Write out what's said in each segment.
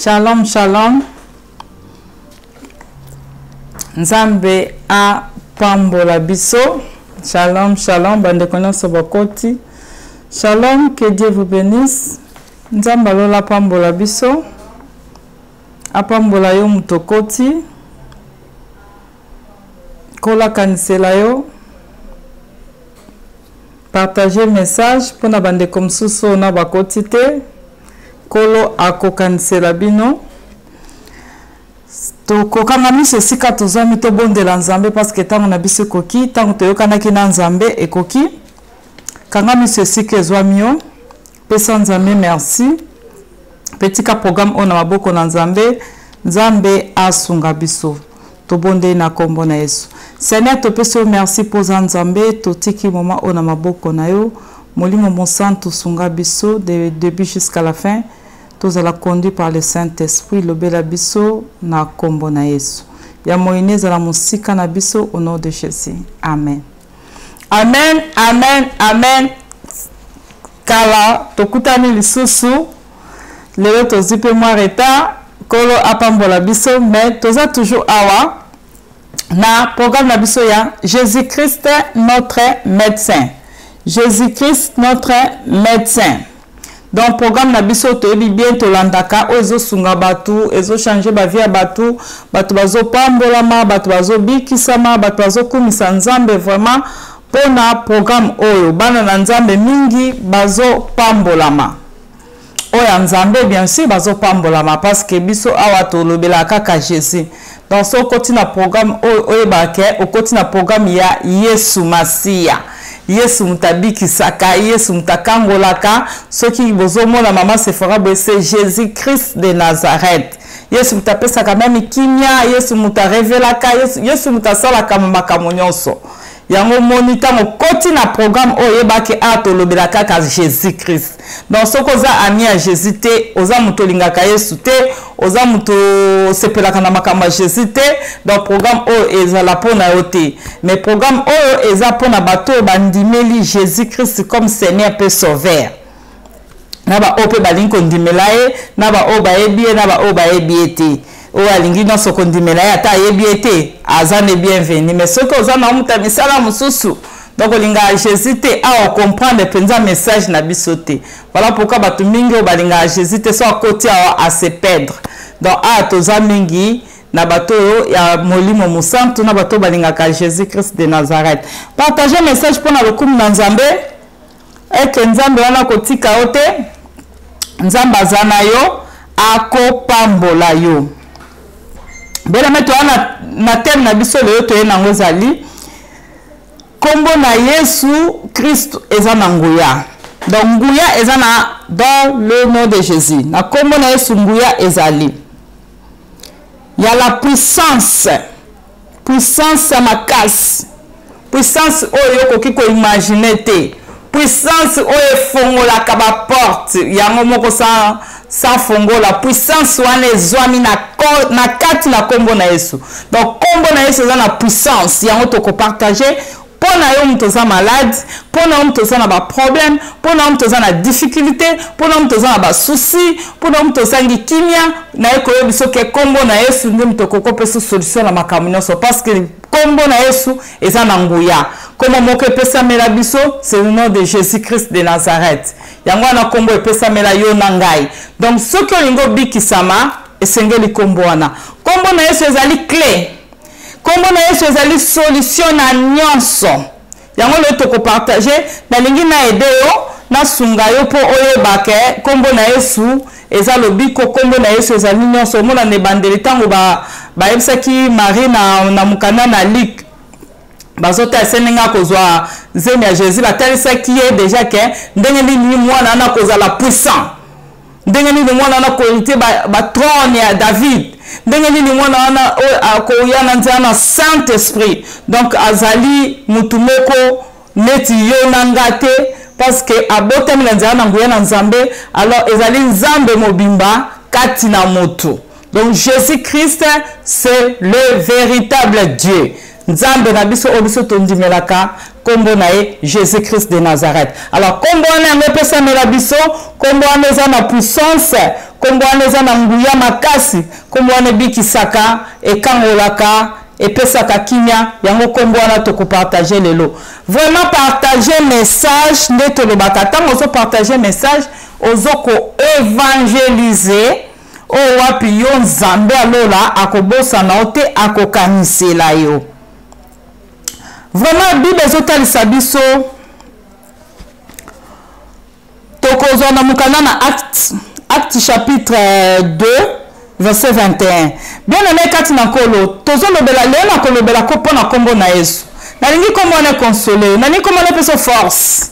Shalom, shalom. Nzambe apambola biso. Shalom, shalom, bandeko nyonso bokoti. Shalom, que Dieu vous bénisse. Nzambe alola apambola biso. Apambola yo moto okoti. Nkolo akanisela yo. Partager message mpo na bandeko mosusu oyo na bakoti te. Nkolo akokanisela bino. Tokokanga miso esika tozwami, tobondela Nzambe parce que ntango na biso ekoki, ntango toyokanaki na Nzambe ekoki. Kanga miso esika ezwami yo, pesa Nzambe merci mpe tika programme oyo na maboko na Nzambe. Nzambe asunga biso. Tobondeli na kombo na Yesu. Seigneur, topesi yo merci mpo oza Nzambe, totiki moment oyo na maboko na yo. Molimo Mosantu, sunga biso de début jusqu'à la fin. Tozala conduit par le Saint-Esprit, lobela biso na kombo na Yesu. Ya moyini ezala mosika na biso au nom de Jésus. Amen. Amen, amen, amen. Kala tokutani lisusu lelo, tozwi mpe mwa retard. Nkolo apambola biso, mais toza toujours awa na programme na biso ya Jésus-Christ notre médecin. Jésus-Christ notre médecin. Donc programme na biso toyebi bien, tolandaka oyo ezosunga bato, ezochange bavie ya bato, bato bazopambolama, bato bazobikisama, bato bazokumisa Nzambe. Vraiment mpona programme oyo, bana na Nzambe mingi bazopambolama. Oyo ya Nzambe, bien sûr, bazopambolama parce que biso awa tolobelaka kaka Jésus. Donc so okoti na programme oyo, oyebaka ke okoti na programme ya Yesu Masiya, Yesu moto abikisaka, Yesu moto akangolaka. Soki bozomona mama Sephora boye, c'est Jésus Christ de Nazareth. Yesu moto apesaka meme kimia, Yesu moto arevelaka, Yesu moto asalaka makambo nyonso. Yango omoni, ntango okoti na programme oyo, oyebaki a tolobela kaka Jésus Christ. Donc soki oza ami ya Jésus te, oza moto olingaka Yesu te, oza moto osepelaka na makambo ya Jésus te, donc programme oyo ezala mpo na yo te. Mais programme oyo eza mpo na bato oyo bandimeli Jésus Christ comme Seigneur mpe Sauveur, na baoyo mpe balingi kondimela ye, na baoyo bayebi ye, na baoyo bayebi ye te. Oyo alingi nyonso kondimela ye, ata ayebi ye te, aza ne bienvenu. Mais soki oza na moto ya misala mosusu, donc olingaka Jésus te, awa ocomprendre mpenza message na biso te. Voilà pourquoi bato mingi oyo balingaka Jésus te, so akoti awa, ase perdre. Donc awa toza mingi na bato oyo ya Molimo Mosantu, na bato oyo balingaka Jésus Christ de Nazareth. Partage message mpo na lokumu na Nzambe, eke Nzambe wana akotika yo te. Nzambe aza na yo, akopambola yo. Beleme toya na thème na biso lelo, toye nango ezali nkombo na Yesu Kristo eza na nguya. Donc nguya eza na dans le nom de Jésus. Na nkombo na Yesu nguya ezali, ya la puissance, puissance ya makasi, puissance oyo okoki koimagine te, puissance oyo efongolaka baporte yango moko sans fongola. Puissance wana ezwami na kati na nkombo na Yesu. Donc nkombo na Yesu eza na puissance. Yango tokopartage mpo na yo moto oza malade, mpo na yo moto oza na baproblème, mpo na yo moto oza na difficulté, mpo na yo moto oza na basusi, mpo na yo moto ozangi kimia. Naye koyebi soki nkombo na Yesu nde moto okoki kopesa solution na makambo nyonso, parce que nkombo na Yesu eza na nguya. Nkombo moko epesamela biso, c'est le nom de Jésus Christ de Nazareth. Yango wana nkombo epesamela yo na ngai. Donc soki olingi obikisama, esengeli nkombo wana. Nkombo na Yesu ezali clé, nkombo na Yesu ezali solution na nyonso. Yango lelo tokopartage. Nalingi na aide yo, nasunga yo mpo oyeba ke nkombo na Yesu eza lobiko, nkombo na Yesu ezali nyonso. Omona na ebandeli, ntango bayebisaki Marie na mokanda na Luc, bazotala se ndenge akozwa zemi ya Jésus, batalisaki ye déjà ke ndenge nini mwana wana akozala puissant, ndenge nini mwana wana akoherite batrône ya David, ndenge nini mwana wana oyo akoya na nzela na Saint Esprit. Donc azali mutu moko neti yo na nga te, parce que abotami na nzela na nguya na Nzambe. Alors ezali Nzambe mobimba kati na motu. Donc Jésus Christ, c'est le véritable Dieu. Nzambe na biso oyo biso tondimelaka, nkombo na ye Jésus Christ de Nazareth. Alors nkombo wana yango epesamela biso, nkombo wana eza na puissance, nkombo wana eza na nguya makasi, nkombo wana ebikisaka, ekangolaka, epesaka kimia. Yango nkombo wana tokopartage lelo. Vraiment partage message nde tolobaka, ntango ozopartage message ozo koevangelize oyo wapi yo Nzambe alola akobosana yo te, akokanisela yo. Vraiment Bible ezotalisa biso, tokozwa na mokanda na Acte chapitre 2 verset 21. Bien aimé kati na Nkolo, tozolobela lelo, nakolobela ko mpo na nkombo na Yesu. Nalingi nkombo wana ekonsole, nalingi nkombo wana epesa force.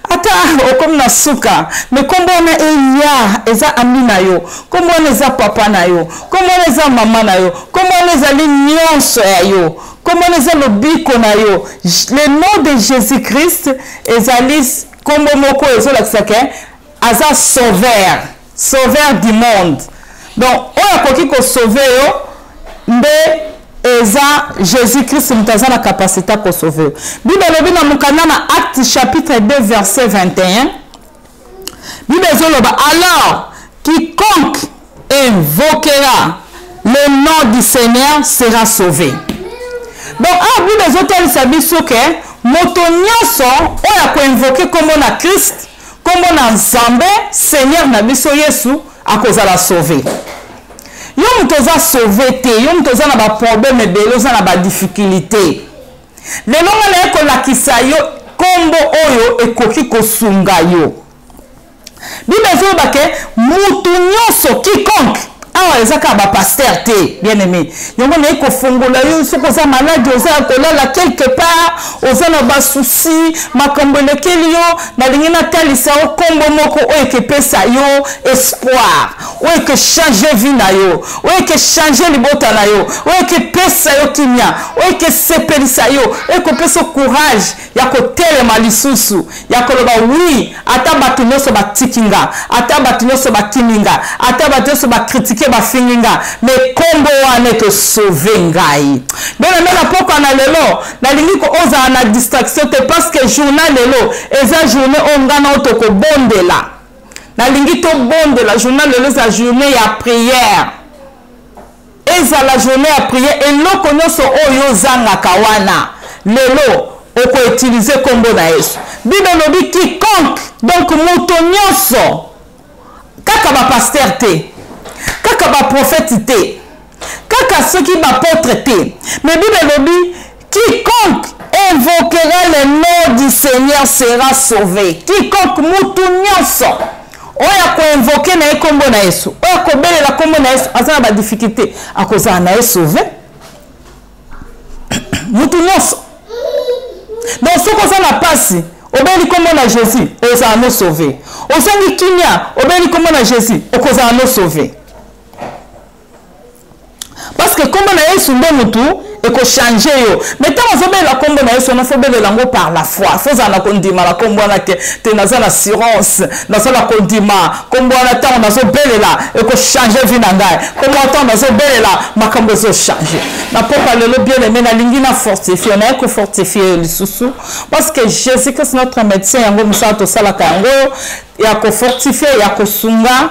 Ata okomi na suka, me nkombo wana eya eza ami na yo, nkombo wana eza papa na yo, nkombo wana eza mama na yo, nkombo wana ezali nyonso ya yo, nkombo wana eza lobiko na yo. Le nom de Jésus-Christ ezali nkombo moko ezolakisa ke aza sauveur, sauveur du monde. Donc oyo akoki kosauve yo nde eza Jésus-Christ, moto aza na capacité ya kosauve yo. Bible elobi na mokanda na Acte chapitre 2 verset 21, Bible ezoloba: alors quiconque invoquera le nom du Seigneur sera sauvé. Donc awa Bible ezotalisa biso ke moto nyonso oyo akoinvoke nkombo na Christ, nkombo na Nzambe Seigneur na biso Yesu, akozala sauvé. Yo moto oza sauvé te, yo moto oza na baproblème ebele, oza na badifficulté, lelo nga naye kolakisa yo nkombo oyo ekoki kosunga yo. Bible ezoloba ke mutu nyonso, quiconque, awa eza kaka bapaster te. Bien aimé, yango naye kofongola yo. Soki oza maladi, oza ya kolala quelque part, oza na basusi, makambo elekeli yo, nalingi natalisa yo nkombo moko oyo ekepesa yo espoir, oyo ekechange vie na yo, oyo ekechange libota na yo, oyo ekepesa yo kimia, oyo ekesepelisa yo, oyo ekopesa courage ya kotelema lisusu, ya koloba wi, ata bato nyonso batiki nga, ata bato nyonso bakimi nga, ata bato nyonso bakritike, bafingi nga, me nkombo wana ekosauve ngai. Bien aimé, na pokwa na lelo nalingi ko ozala na distraction te, parce que journal lelo eza journée oyo ngai na oyo tokobondela. Nalingi tobondela. Journal lelo eza journée ya prière, ezala journée ya prière. Eloko nyonso oyo ozangaka wana, lelo okoutilize nkombo na Yesu. Bible elobi quiconque, donc moto nyonso, kaka bapaster te, kaka baprofete te, kaka soki bapotre te, mais Bible elobi quiconque invoquera le nom du Seigneur sera sauvé. Quiconque, mutu nyonso oyo akoinvoke na ye nkombo na Yesu, oyo akobelela nkombo na Yesu, aza na badifficulté, akozala na ye sauvé. Mutu nyonso. Donc soki oza na pasi, obeli nkombo na Jésus, ozala no sauvé. Ozangi kimia, obeli nkombo na Jésus, okozala no sauvé, parce que nkombo na Yesu nde mutu ekochange yo. Mais ntango ozobelela nkombo na Yesu wana, fo obelela yango par la foi, fo ozala na kondima na nkombo wana ke te naza na assurance, naza na kondima nkombo wana, ntango nazobelela ekochange vie na ngai, nkombo wana ntango nazobelela makambo ezochange. Na pokwa lelo, bien aimé, nalingi na fortifie, naye kofortifie yo lisusu, parce que Jésus Christ notre médecin, yango mosala tosalaka yango ya kofortifie, ya kosunga,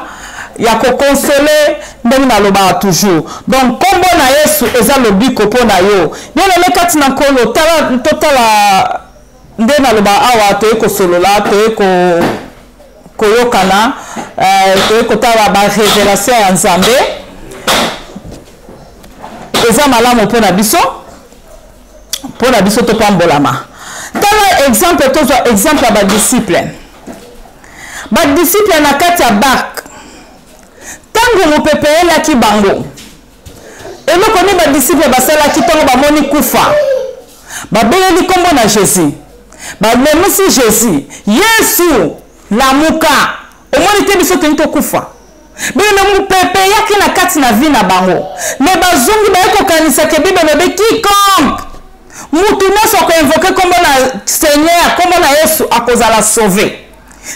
ya kokonsole, ndenge nalobaka toujours. Donc nkombo na Yesu eza lobiko mpo na yo. Bien aimé kati na Nkolo, totala nde naloba awa, toye kosolola, toye koyokana, toye kotala barévélation ya Nzambe. Eza malamu mpo na biso, mpo na biso topambolama. Tala exemple, tozwa exemple ya badisciple. Badisciple na kati ya barke, ntango mopepe eyelaki bango, eloko nini badisciple basalaki? Ntango bamoni kufa, babeleli nkombo na Jésus, balemisi Jésus: Yesu, lamuka, omoni te biso tolingi tokufa? Bino mopepe eyaki na kati na vie na bango, me bazongi, baye kokanisa ke Bible elobi quiconque, mutu nyonso akoinvoke nkombo na Seigneur, nkombo na Yesu, akozala sauvé.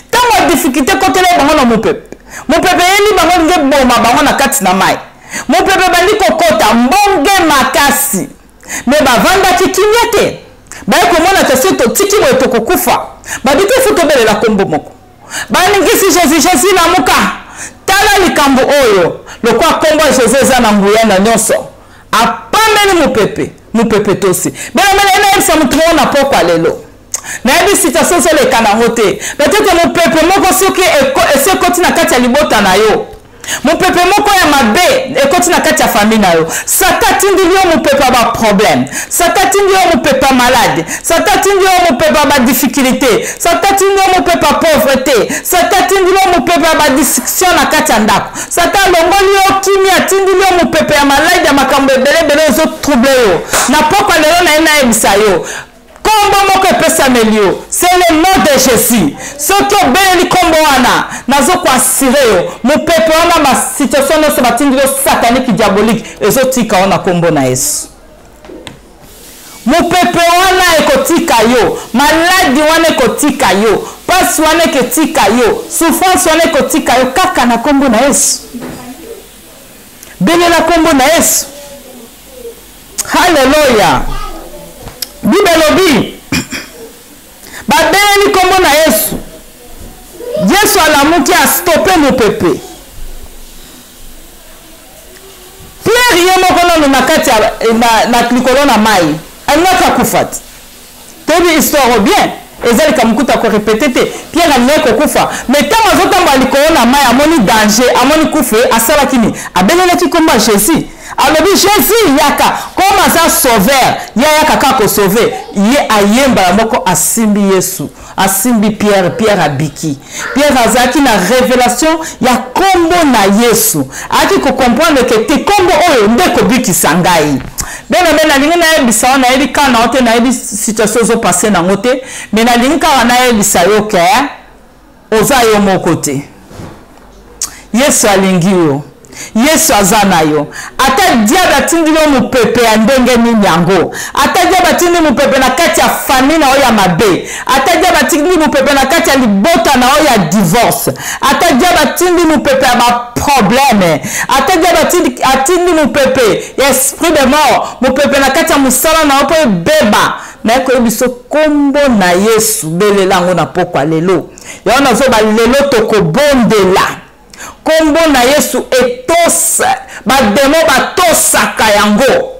Ntango ya difficulté ekotela bango na mopepe, mopepe eyeli bango, elingi eboma bango na kati na mai, mopepe ebandi kokota mbonge makasi. Me bavandaki kimia te, baye komona te soki totiki boye tokokufa. Babi te fo tobelela nkombo moko. Baningisi Jesus, Jesus lamuka, tala likambo oyo. Lokola nkombo ya Jesus eza na nguya na nyonso, apameli mopepe, mopepe tosi. Bela bela, nayebisa moto moko na pokwa lelo, nayebi situation ozoleka nango te. Peut-être mopepe moko soki esi ekoti na kati ya libota na yo, mopepe moko ya mabe ekoti na kati ya famille na yo. Satan atindeli yo mopepe ya baproblème, Satan atindi yo mopepe ya malade, Satan atindi yo mopepe ya badifficulté, Satan atindi yo mopepe ya pauvreté, Satan atindeli yo mopepe ya badiscussion na kati ya ndako, Satan alongoli yo kimia, atindeli yo mopepe ya malade, ya makambo ebele ebele ezotrouble yo. Na pokwa lelo na ye nayebisa yo, Kombo moko epesameli yo, c'est le nom de Jésus. Soki obeleli kombo wana, nazo ko assurer yo, mopepe wana, ba situation nyonso batindi yo satanique, diabolique, ezotika yo na kombo na Yesu. Mopepe wana ekotika yo, maladi wana ekotika yo, pasi wana ekotika yo, souffrance wana ekotika yo kaka na kombo na Yesu. Belela kombo na Yesu. Haleluya! Bible elobi babeleli nkombo na Yesu. Yesu alamuki, astope mopepe. Pierre ye moko nano na kati ya na likolo na mai alingaki akufa te. Toyebi histoire oyo bien, eza likambo kutu ya korepete te. Pierre alingaki kokufa, mais ntango azotambola likolo na mai, amoni danger, amoni kufa, asalaki nini? Abelelaki nkombo ya Jésus, alobi Jésus yaka. Comme aza sauveur, ye ayaka kaka kosauve ye. Aye mbala moko asimbi Yesu, asimbi Pierre, Pierre abiki. Pierre azalaki na révélation ya nkombo na Yesu, ayaki kocomprendre ke te nkombo oyo nde kobikisa ngai. Bena be, nalingi nayebisa yo, nayebi kaka na yo te, nayebi situation ozopase nango te, me nalingi kaka nayebisa yo ke oza yo moko te. Yesu alingi yo, Yesu aza na yo. Ata diable atindeli yo mopepe ya ndenge nini yango, ata diable atindi mopepe na kati ya famille na yo ya mabe, ata diable atindi mopepe na kati ya libota na yo ya divorce, ata diable atindi mopepe ya baproblème, ata diable atindi mopepe ya esprit de mort, mopepe na kati ya mosala na yo mpo ebeba, naye koyebi biso nkombo na Yesu, belela yango na pokwa lelo. Yango nazoba lelo tokobondela nkombo na Yesu etosa bademo, batosaka yango.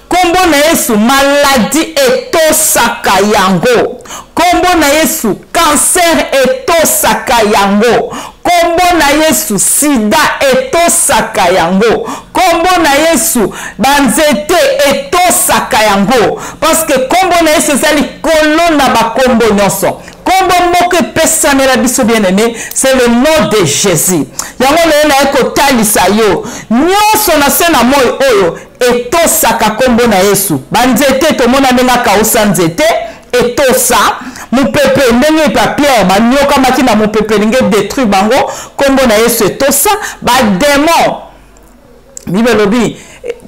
Nkombo na Yesu maladi etosaka yango. Nkombo na Yesu kanser etosaka yango. Nkombo na Yesu sida etosaka yango. Nkombo na Yesu banzete etosaka yango, parce que nkombo na Yesu eza likolo na bakombo nyonso. Nkombo moko epesamela biso, bien aimé, c'est le nom de Jésus. Yango lelo naye kotalisa yo nyonso na se na moi oyo etosaka nkombo na Yesu. Banzete tomona ndenge akausa nzete etosa mopepe, ndenge epa Pierre banyokamaki na mopepe elingi edétruire bango, nkombo na Yesu etosa bademon. Bible elobi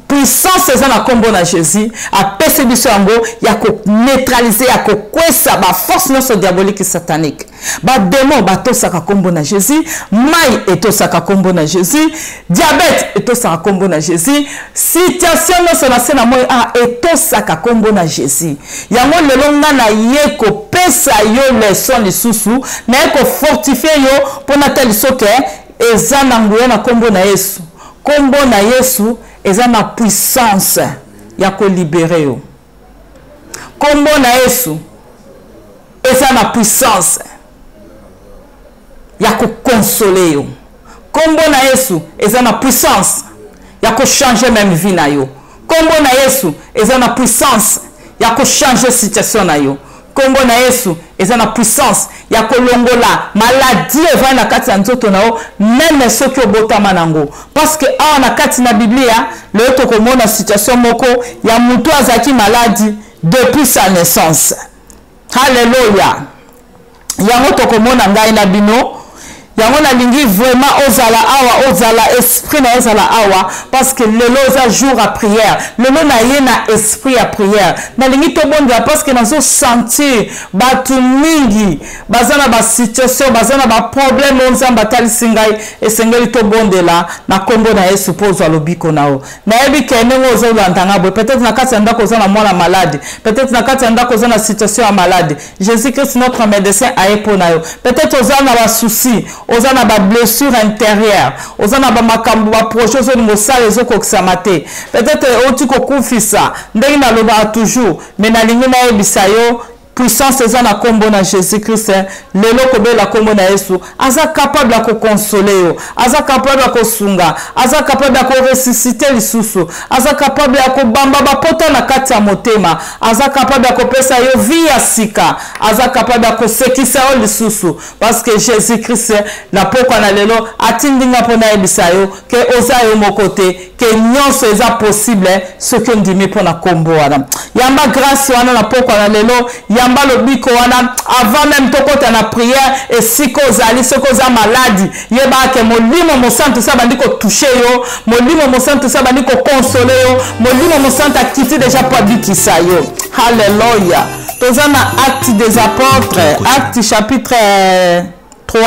puissance eza na nkombo na Jésus, apesi biso yango ya koneutralize, ya kokwesa baforce nyonso diabolique, satanique. Bademon batosaka nkombo na Jésus, mai etosaka nkombo na Jésus, diabète etosaka nkombo na Jésus, situation nyonso na se na moi a etosaka nkombo na Jésus. Yango lelo nga na ye kopesa yo leson lisusu, naye kofortifie yo mpo natalisa ke eza na nguya na nkombo na Yesu. Nkombo na Yesu eza na puissance ya kolibere yo. Nkombo na Yesu eza na puissance ya kokonsole yo. Nkombo na Yesu eza na puissance ya kochange meme vie na yo. Nkombo na Yesu eza na puissance ya kochange situation na yo. Nkombo na Yesu eza na puissance ya kolongola maladie evandi na kati ya nzoto na yo, meme soki obotama nango. Parce que awa na kati na Biblia lelo tokomona situation moko ya motu azalaki maladi depuis sa naissance. Halleluya! Yango tokomona ngai na bino. Yango nalingi vraiment ozala awa, ozala esprit na ezala awa, parce que lelo eza jour ya prière. Lelo na ye na esprit ya prière. Nalingi tobondela parce que nazo sentir bato mingi baza na ba situation, baza na ba problème oyo Nzambe atalisi ngai, esengeli tobondela na kombo na Yesu mpo ozwa lobiko na yo. Nayebi ke ndenge ozolanda nga boye, peut-être na kati ya ndako oza na mwana malade, peut-être na kati ya ndako oza na situation ya malade. Jésus-Christ notre médecin aye mpo na yo. Peut-être oza na ba soucis, oza na ba blessure intérieure, oza na ba makambo, ba projet ozolinga osala ezokokisama te. Peut-être outi kokufisa, ndenge nalobaka toujours, mais nalingi nayebisa yo puissance eza na kombo na Jésus-Christ. Lelo kobela kombo na Yesu, aza capable ya koconsoler yo, aza capable ya kosunga, aza capable ya koressusciter lisusu, aza capable ya kobamba bapota na kati ya motema, aza capable ya kopesa yo vie ya sika, aza capable ya kosekisa yo lisusu, parce que Jésus-Christ na pokwa na lelo atindi nga mpo nayebisa yo ke oza yo moko te, ke nyonso eza possible soki ondimi mpo na kombo wana. Yamba grâce wana na pokwa na lelo, yamba lobiko wana avant même tokota na prière. Esika ozali, soki oza maladi, yeba ke Molimo Mosantu sa bandi kotoucher yo, Molimo Mosantu sa bandi koconsoler yo, Molimo Mosantu akiti déjà mpo abikisa yo. Halleluya. Toza na Acte des Apôtres, Acte chapitre 3,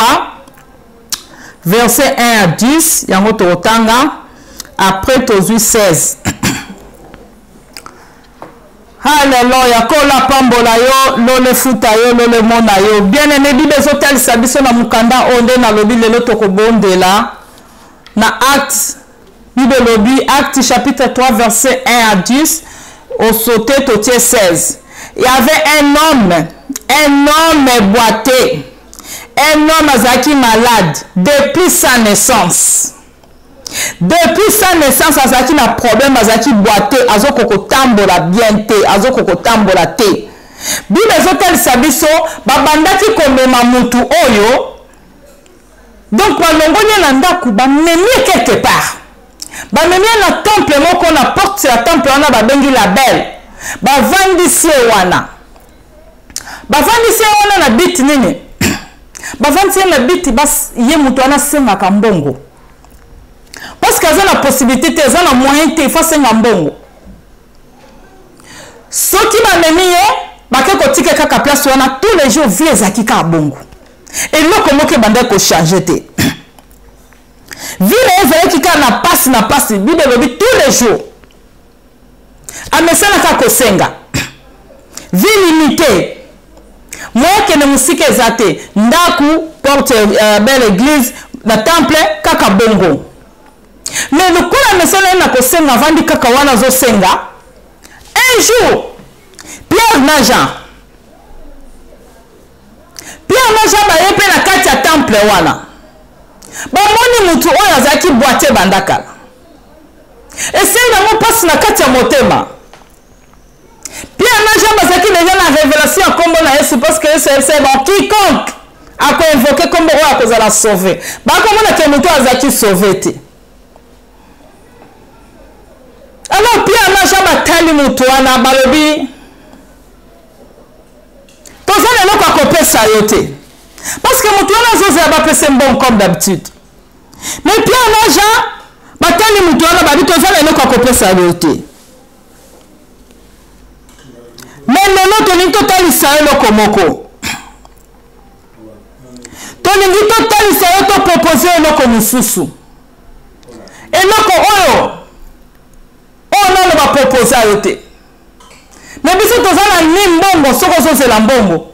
verset 1 à 10, yango tokotanga, après tozwi 16. Halleluya. Kola pambola yo, lole futa yo, lole mona yo. Bien aimé, Bible ezotalisa biso na mokanda oyo nde nalobi lelo tokobondela na Acte. Bible elobi, Acte chapitre 3, verset 1 à 10, osote totie 16. Il y avait un homme, un homme boité, un homme azalaki malade depuis sa naissance. Depuis sa naissance azalaki na problème, azalaki boité, azokoka kotambola bien te, azokoka kotambola te. Bible ezotalisa biso babandaki komema mutu oyo, donc balongoli ye na ndako, bamemi ye quelque part, bamemi ye na temple moko, na porte ya temple wana babengi La Belle. Bavandisi ye wana, bavandisi ye wana na but nini? Bavandisi ye na but ye moto wana asengaka mbongo, parce que aza na possibilité te, aza na moyen te, ifo asenga mbongo. Soki bamemi ye, bake kotika kaka place wana tous les jours, vie ezalaki kaka bongo, eloko moko ebandaki kochanger te, vie na ye ezalaki kaka na pasi na pasi. Bible elobi tous les jours amesana kaka kosenga, vie limité, moya akende mosika eza te, ndako, porte belle, église na temple, kaka bongo. Mais lokola amesana ye na kosenga, avandi kaka wana azosenga. Un jour, Pierre na Jean, Pierre na Jean baye mpe na kati ya temple wana, bamoni mutu oyo azalaki boité banda kala. Esali bango mpasi na kati ya motema. Pierre na Jean bazalaki déjà na révélation ya nkombo na Yesu, parce que Yesu ayebisa bon, quiconque akoinvoquer nkombo oyo akozala sauvé. Bakomona ke motu azalaki sauvé te. Alors Pierre na Jean batali motu wana, balobi: toza na eloko ya kopesa yo te, parce que motu wana azozela bapesa mbongo comme d'habitude. Mais Pierre na Jean batali motu wana, babi: toza na eloko ya kopesa yo te, mais lelo tolingi totalisa yo eloko moko, tolingi totalisa yo, toproposer eloko mosusu, eloko oyo oyo nano baproposer yo te. Mais biso toza na ni mbongo, soki ozozela mbongo,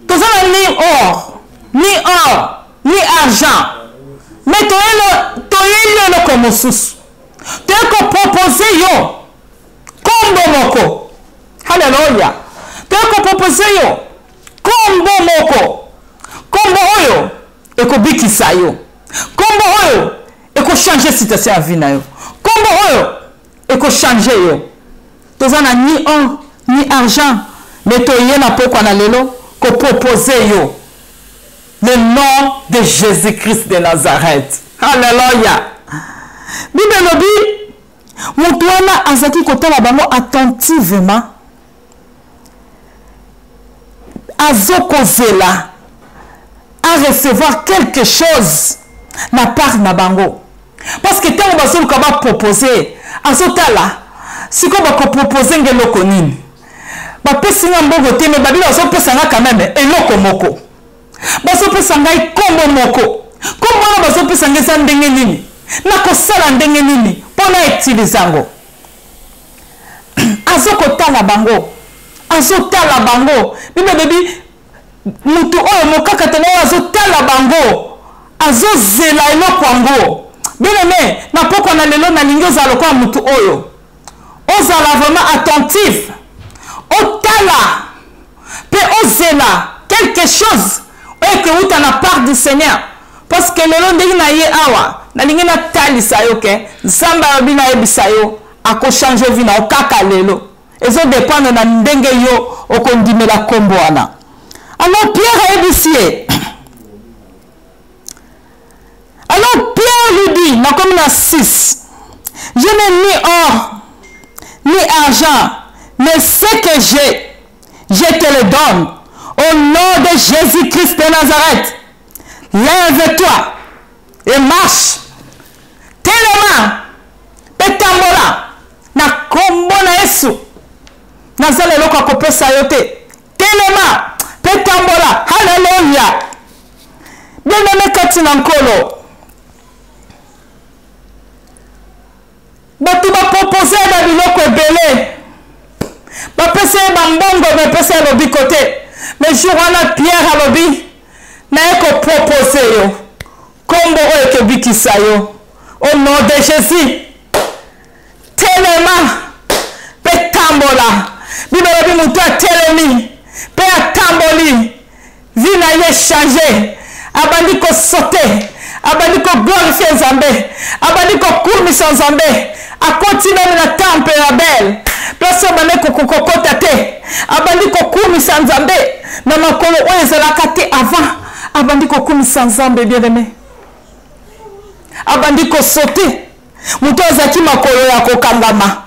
toza na ni or, ni or, ni argent, mais toyeli eloko mosusu, toye koproposer yo kombo moko. Halleluya. Toye koproposer yo kombo moko, kombo oyo ekobikisa yo, kombo oyo ekochanger situation ya vie na yo, kombo oyo ekochanger yo. Toza na ni or ni argent, mais toye na pokwa na lelo koproposer yo le nom de Jésus-Christ de Nazareth. Halleluya. Bible elobi moto wana azalaki kotala bango attentivement, azokozela. a recevoir quelque chose na part na bango. Parce que ntango bazoluka bapropose, azotala sikoyo bakopropose nga eloko nini. Bapesi nga mbongo te, mais babi bazopesa nga quand même eloko moko. Bazopesa ngai kombo moko. Kombo wana bazopesa nga eza ndenge nini? Nakosala ndenge nini mpo na utiliser yango? Azokotala bango. Azotala bango. Bible elobi mutu oyo mokakatano oyo azotala bango, azozela eloko yango. Bien-aimé, na pokwa na lelo nalingi ozala lokola mutu oyo. Ozala vraiment attentif. Otala pe ozela quelque chose oyo ekewuta na part du Seigneur. Parce que lelo ndenge na ye awa, nalingi natalisa yo ke Nzambe alobi nayebisa yo, akochange vie na yo kaka lelo. Ezo dépendre na ndenge yo okondimela kombo wana. Alors Pierre ayebisi ye. Alors Pierre lui dit, nakomi na 6, je n'ai ni or ni argent, mais ce que j'ai, je te le donne. Au nom de Jésus-Christ de Nazareth, lève-toi et marche. Telema pe tambola na kombo na Yesu. Naza na eloko ya kopesa yo te. Telema pe tambola. Hallelujah. Bien-aimé kati na Nkolo, bato bapropose ye ba biloko ebele, bapesa ye bambongo, bapesa ye lobiko te. Mais jour wana Pierre alobi, naye kopropose yo kombo oyo ekebikisa yo. Au nom de Jésus, telema pe tambola. Bible elobi moto atelemi pe atamboli, vie na ye change, abandi kosote, abandi koglorifie Nzambe, abandi kokumisa Nzambe, akoti nani na temple ya Bel, place oyo abandi kokota te, abandi kokumisa Nzambe na makolo oyo ezalaka te avant, abandi kokumisa Nzambe. Bien-aimé, abandi kosote, moto azalaki makolo ya kokangama.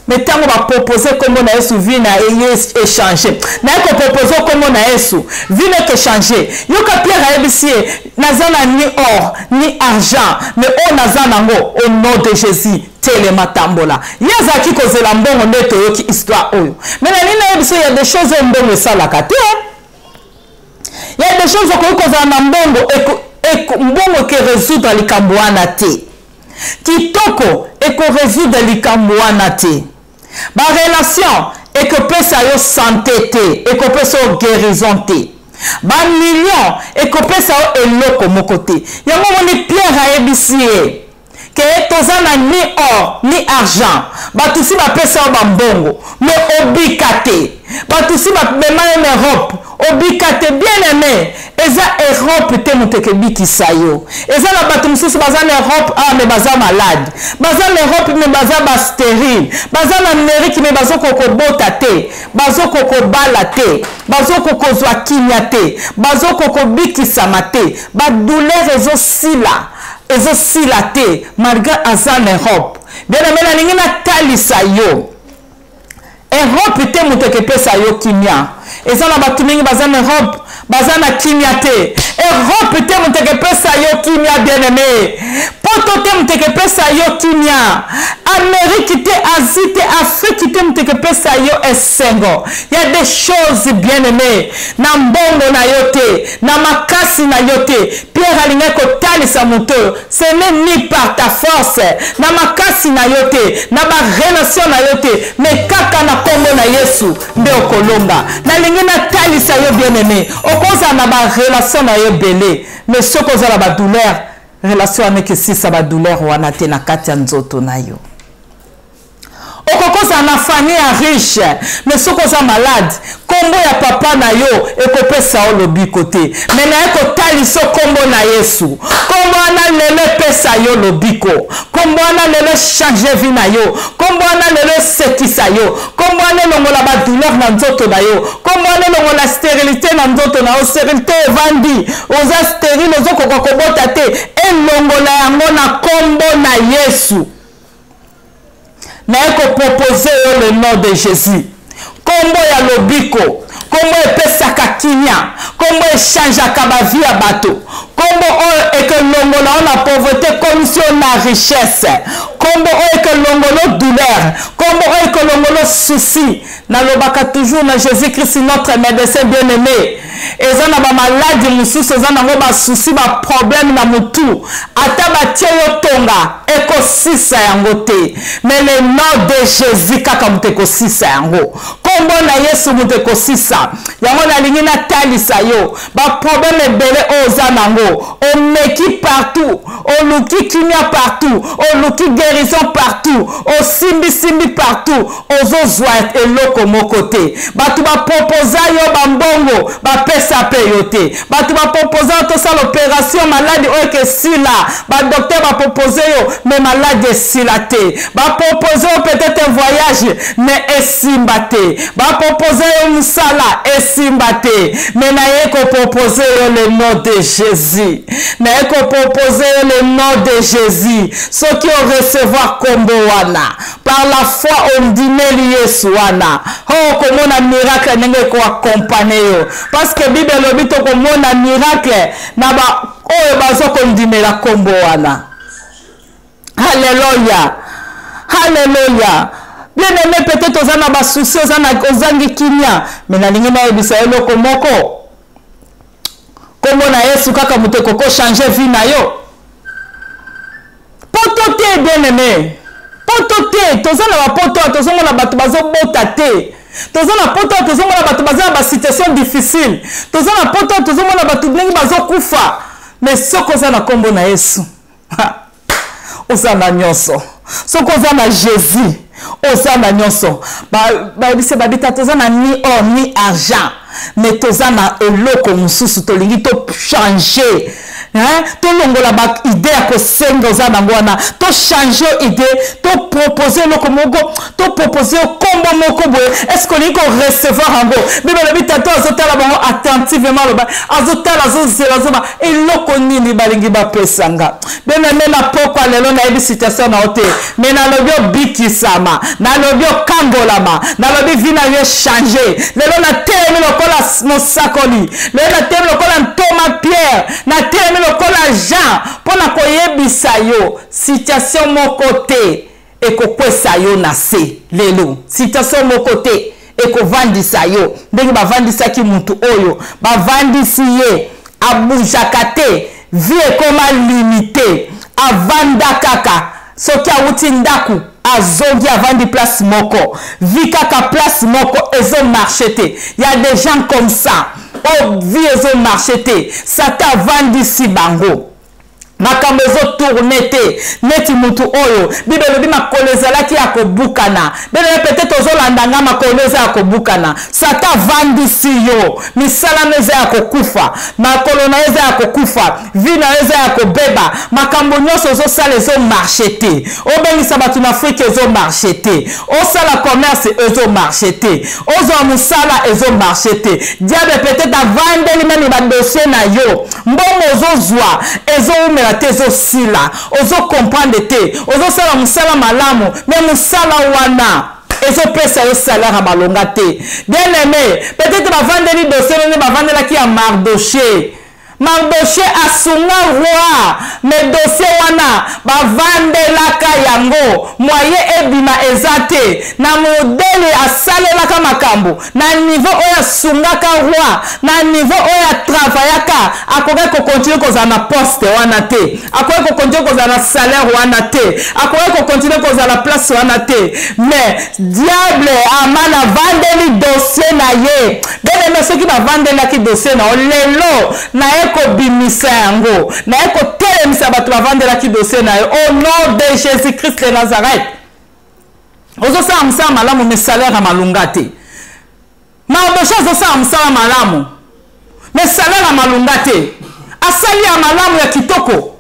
Mais ntango bapropose kombo na Yesu, vie na ye échange. Naye kopropose kombo na Yesu, vie na ye échange. Yoka Pierre ayebisi ye, naza na ni or ni argent, mais oyo naza nango, au nom de Jésus, telema tambola. Ye azalaki kozela mbongo, nde toyoki histoire oyo. Mais nalingi nayebisa yo, ya des choses oyo mbongo esalaka te. Ya des choses okoki kozala na mbongo, mbongo eke résoudre likambo wana te. Kitoko eko résoudre likambo wana te. Ba relation ekopesa yo santé te, ekopesa yo guérison te. Ba million ekopesa yo eloko moko te. Yango omoni Pierre ayebisi ye ke toza na ni or ni argent. Bato si bapesa yo ba mbongo mais obika te. Bato si bamema yo na Europe obika te. Bien aimé, eza Europe te moto ekebikisa yo. Eza na bato mosusu baza na Europe awa mais baza malade, baza na Europe mais baza ba stérile, baza na Amérique mais bazokoka kobota te, bazokoka kobala te, bazokoka kozwa kimia te, bazokoka kobikisama te, ba douleur ezosila, ezosila te malgré aza na Europe. Bien aimé, nalingi natalisa yo Europe te moto ekepesa yo kimia. Eza na bato mingi baza na Europe baza na kimia te. Europe te moto ekepesa yo kimia, bien aimé. Poto te moto ekepesa yo kimia. Amérique te, Asie te, Afrique te moto ekepesa yo esengo. Ya des choses, bien aimé, na mbongo na yo te, na makasi na yo te. Pierre alingaki kotalisa moto oyo, ce n'est ni par ta force, na makasi na yo te, na ba relation na yo te, mais kaka na kombo na Yesu nde okolonga. Nalingi natalisa yo, bien aimé, okozala na ba relation na yo ebele, mais soki oza na ba douleur, relation wana ekesisa ba douleur wana te na kati ya nzoto na yo. Okoki kozala na famille ya riche, mais soki oza malade, kombo ya papa na yo ekopesa yo lobiko te. Mais naye kotalisa yo kombo na Yesu. Kombo wana lelo epesa yo lobiko. Kombo wana lelo echange vie na yo. Kombo wana lelo esekisa yo. Kombo wana elongola ba douleur na nzoto na yo. Kombo wana elongola stérilité na nzoto na yo. Stérilité evandi, oza stérile, ozokoka kobota te. Elongola yango na kombo na Yesu. Naye kopropose yo le nom de Jésus, kombo ya lobiko, Kombo epesaka kimia, kombo echangeaka ba vie ya bato, kombo oyo ekolongola yo na pauvreté ekomisi yo na richesse, kombo oyo ekolongola yo douleur, kombo oyo ekolongola yo souci. Nalobaka toujours na Jésus Christ notre médecin bien-aimé, eza na ba maladi mosusu oza nango ba souci ba problème na mutu, ata batie yo tonga ekosisa yango te, mais le nom de Jésus kaka moto ekosisa yango. Kombo na Yesu moto ekosisa yango. Nalingi natalisa yo baproblème ebele oyo oza nango, omeki partout, oluki kimia partout, oluki guérison partout, osimbisimbi partout, ozozwa eloko moko te. Bato baproposa yo bambongo, bapesa mpe yo te. Bato baproposa yo tosala opération, maladi oyo ekesila, badocteur bapropose yo, me maladi esila te. Bapropose yo peut-être voyage, me esimba te. Bapropose yo mosala, esimba te. Me naye kopropose yo le nom de Jésus, naye kopropose yo le nom de Jésus. Soki orecevoir kombo wana par la foi, ondimeli Yesu wana, o okomona miracle ndenge ekoakompagne yo, parce que Bible elobi tokomona miracle na ba oyo bazokondimela kombo wana. Alléluia, alléluia. Bien aimé, peut-être oza na basusi, oza na ozangi kimia, me nalingi nayebisa yo eloko moko: kombo na Yesu kaka moto ekoko change vie na yo. Poto te, bien aimé, poto te. Toza na bapoto awa, tozomona bato bazobota te. Toza na poto awa, tozomona bato baza na basituation difficile. Toza na poto awa, tozomona bato ndenge bazokufa. Mais soki oza na nkombo na Yesu, oza na nyonso. Soki oza na Jésus, oza na nyonso. Bayebisi babita, toza na ni or ni argent, mais toza na eloko mosusu tolingi tochange, tolongola baidée ya kosenga oza nango wana, tochange idée, topropose eloko moko, topropose kombo moko boye. Est ce que olingi korecevoir yango? Bible elobi tata azotala bango attentivement, aloba, azotala, azozela, azoba eloko nini balingi bapesanga. Bien-aimé, na pokwa lelo, nayebi situation na yo te, me nalobi obikisama, nalobi okangolama, nalobi vie na yo echange. Lelo natelemi lokola mosakoli, lelo natelemi lokola ntoma Pierre, natelemi lokola Jean mpo na koyebisa yo: situation moko te ekokwesa yo na se lelo, situation moko te ekovandisa yo ndenge bavandisaki mutu oyo. Bavandisi ye, abujaka te, vie ekoma limité, avanda kaka. Soki awuti ndako, azongi, avandi place moko, vie kaka place moko, ezomarche te. Ya des gens comme ça oyo vie ezomarche te, Satan avandisi bango, makambo ezotourne te. Neti mutu oyo, Bible elobi makolo ezalaki ya kobukana. Bien-aimé, peut-être ozolanda nga, makolo eza ya kobukana, Satan avandisi yo, misala no eza ya kokufa, makolo na yo eza ya kokufa, vie na yo eza ya kobeba, makambo nyonso ozosala ezomarche te. Obengisa bato na Afrike, ezomarche te. Osala commerce, ezomarche te. Ozwa mosala, ezomarche te. Diable peut-être avandeli même badossier na yo. Mbongo ozozwa ezowumela te, ezosila, ozokomprendre te. Ozosala mosala malamu, me mosala wana ezopesa yo salaire ya malonga te. Bien aimé, peut-être bavandeli dossier ndenge bavandelaki ya Mardoche. Mardoche asunga roi, me dossier wana bavandelaka yango, moye ebima eza te. Na modèle asalelaka makambo, na niveau oyo asungaka roi, na niveau oyo atravaillaka, akoki kokontinue kozala na poste wana te, akoki kokontinue kozala na salaire wana te, akoki kokontinue kozala place wana te. Mais diable Aman avandeli dossier na ye. Bien-aimé, soki bavandelaki dossier na yo lelo, naye kobimisa yango, naye kotelemisa bato bavandelaki dossier na yo au nom de Jésus Christ de Nazareth. Ozosala mosala malamu, mais salaire ya malunga te. Mardoche azosala mosala malamu, mais salaire ya malunga te. Asali ya malamu, ya kitoko.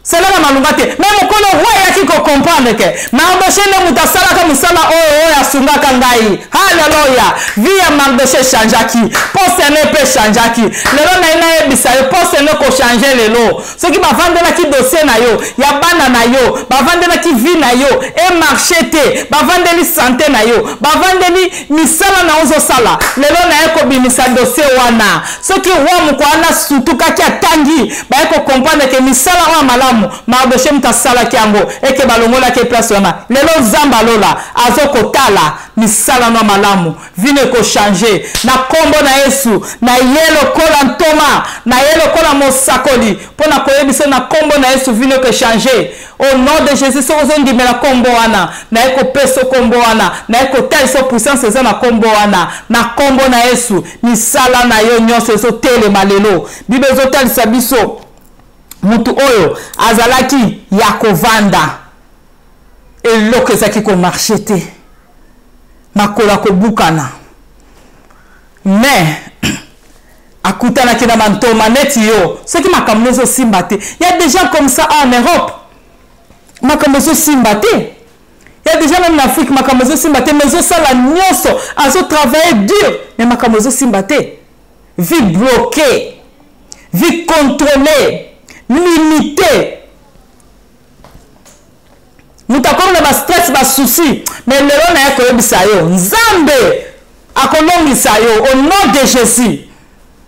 Salaire ya malonga te. Mais mokolo roi ayaki ko comprendre que Mardochée nde moto asalaka mosala oyo oyo asungaka ngai. Haleluya! Vie ya Mardochée echangeaki. Poste na ye mpe echangeaki. Lelo naye nayebisa yo poste na ekochange lelo. Soki bavandelaki dossier na yo ya bana na yo, bavandelaki vie na yo emarche te, bavandeli sante na yo, bavandeli misala na ozosala, lelo naye kobimisa dossier wana. Soki roi moko wana asutukaki atangi, baye ko comprendre ke misala oyo ya malamu Mardochee moto asalaki yango, eke balongolaki ye place wana. Lelo Nzambe ya lola azo kotala misala no ya malamu, vie no eko changer na kombo na Yesu. Na ye lokola ntoma, na ye lokola mosakoli mpo na koyebisa na kombo na Yesu, vie no eko changer au nom de Jésus. Soki ozondimela kombo wana, naye kopesa kombo wana, naye kotalisa puissance eza na kombo wana, na kombo na Yesu misala na yo nyonso ezotelema lelo. Bible ezotalisa biso mutu oyo azalaki ya kovanda, eloko ezalaki komarche te, makolo akobukana, mais akutanaki na bantoma neti yo. Soki makambo ezosimba te, ya déjà comme ça en Europe makambo ezosimba te, ya déjà même na Afrique makambo ezosimba te, mais ezosala nyonso, azotravaille dur, mais makambo ezosimba te, vie bloquée, vie contrôlée, limitée. Moto akomi na bastress, basouci, mais lelo naye koyebisa yo Nzambe akolongisa yo au nom de Jésus.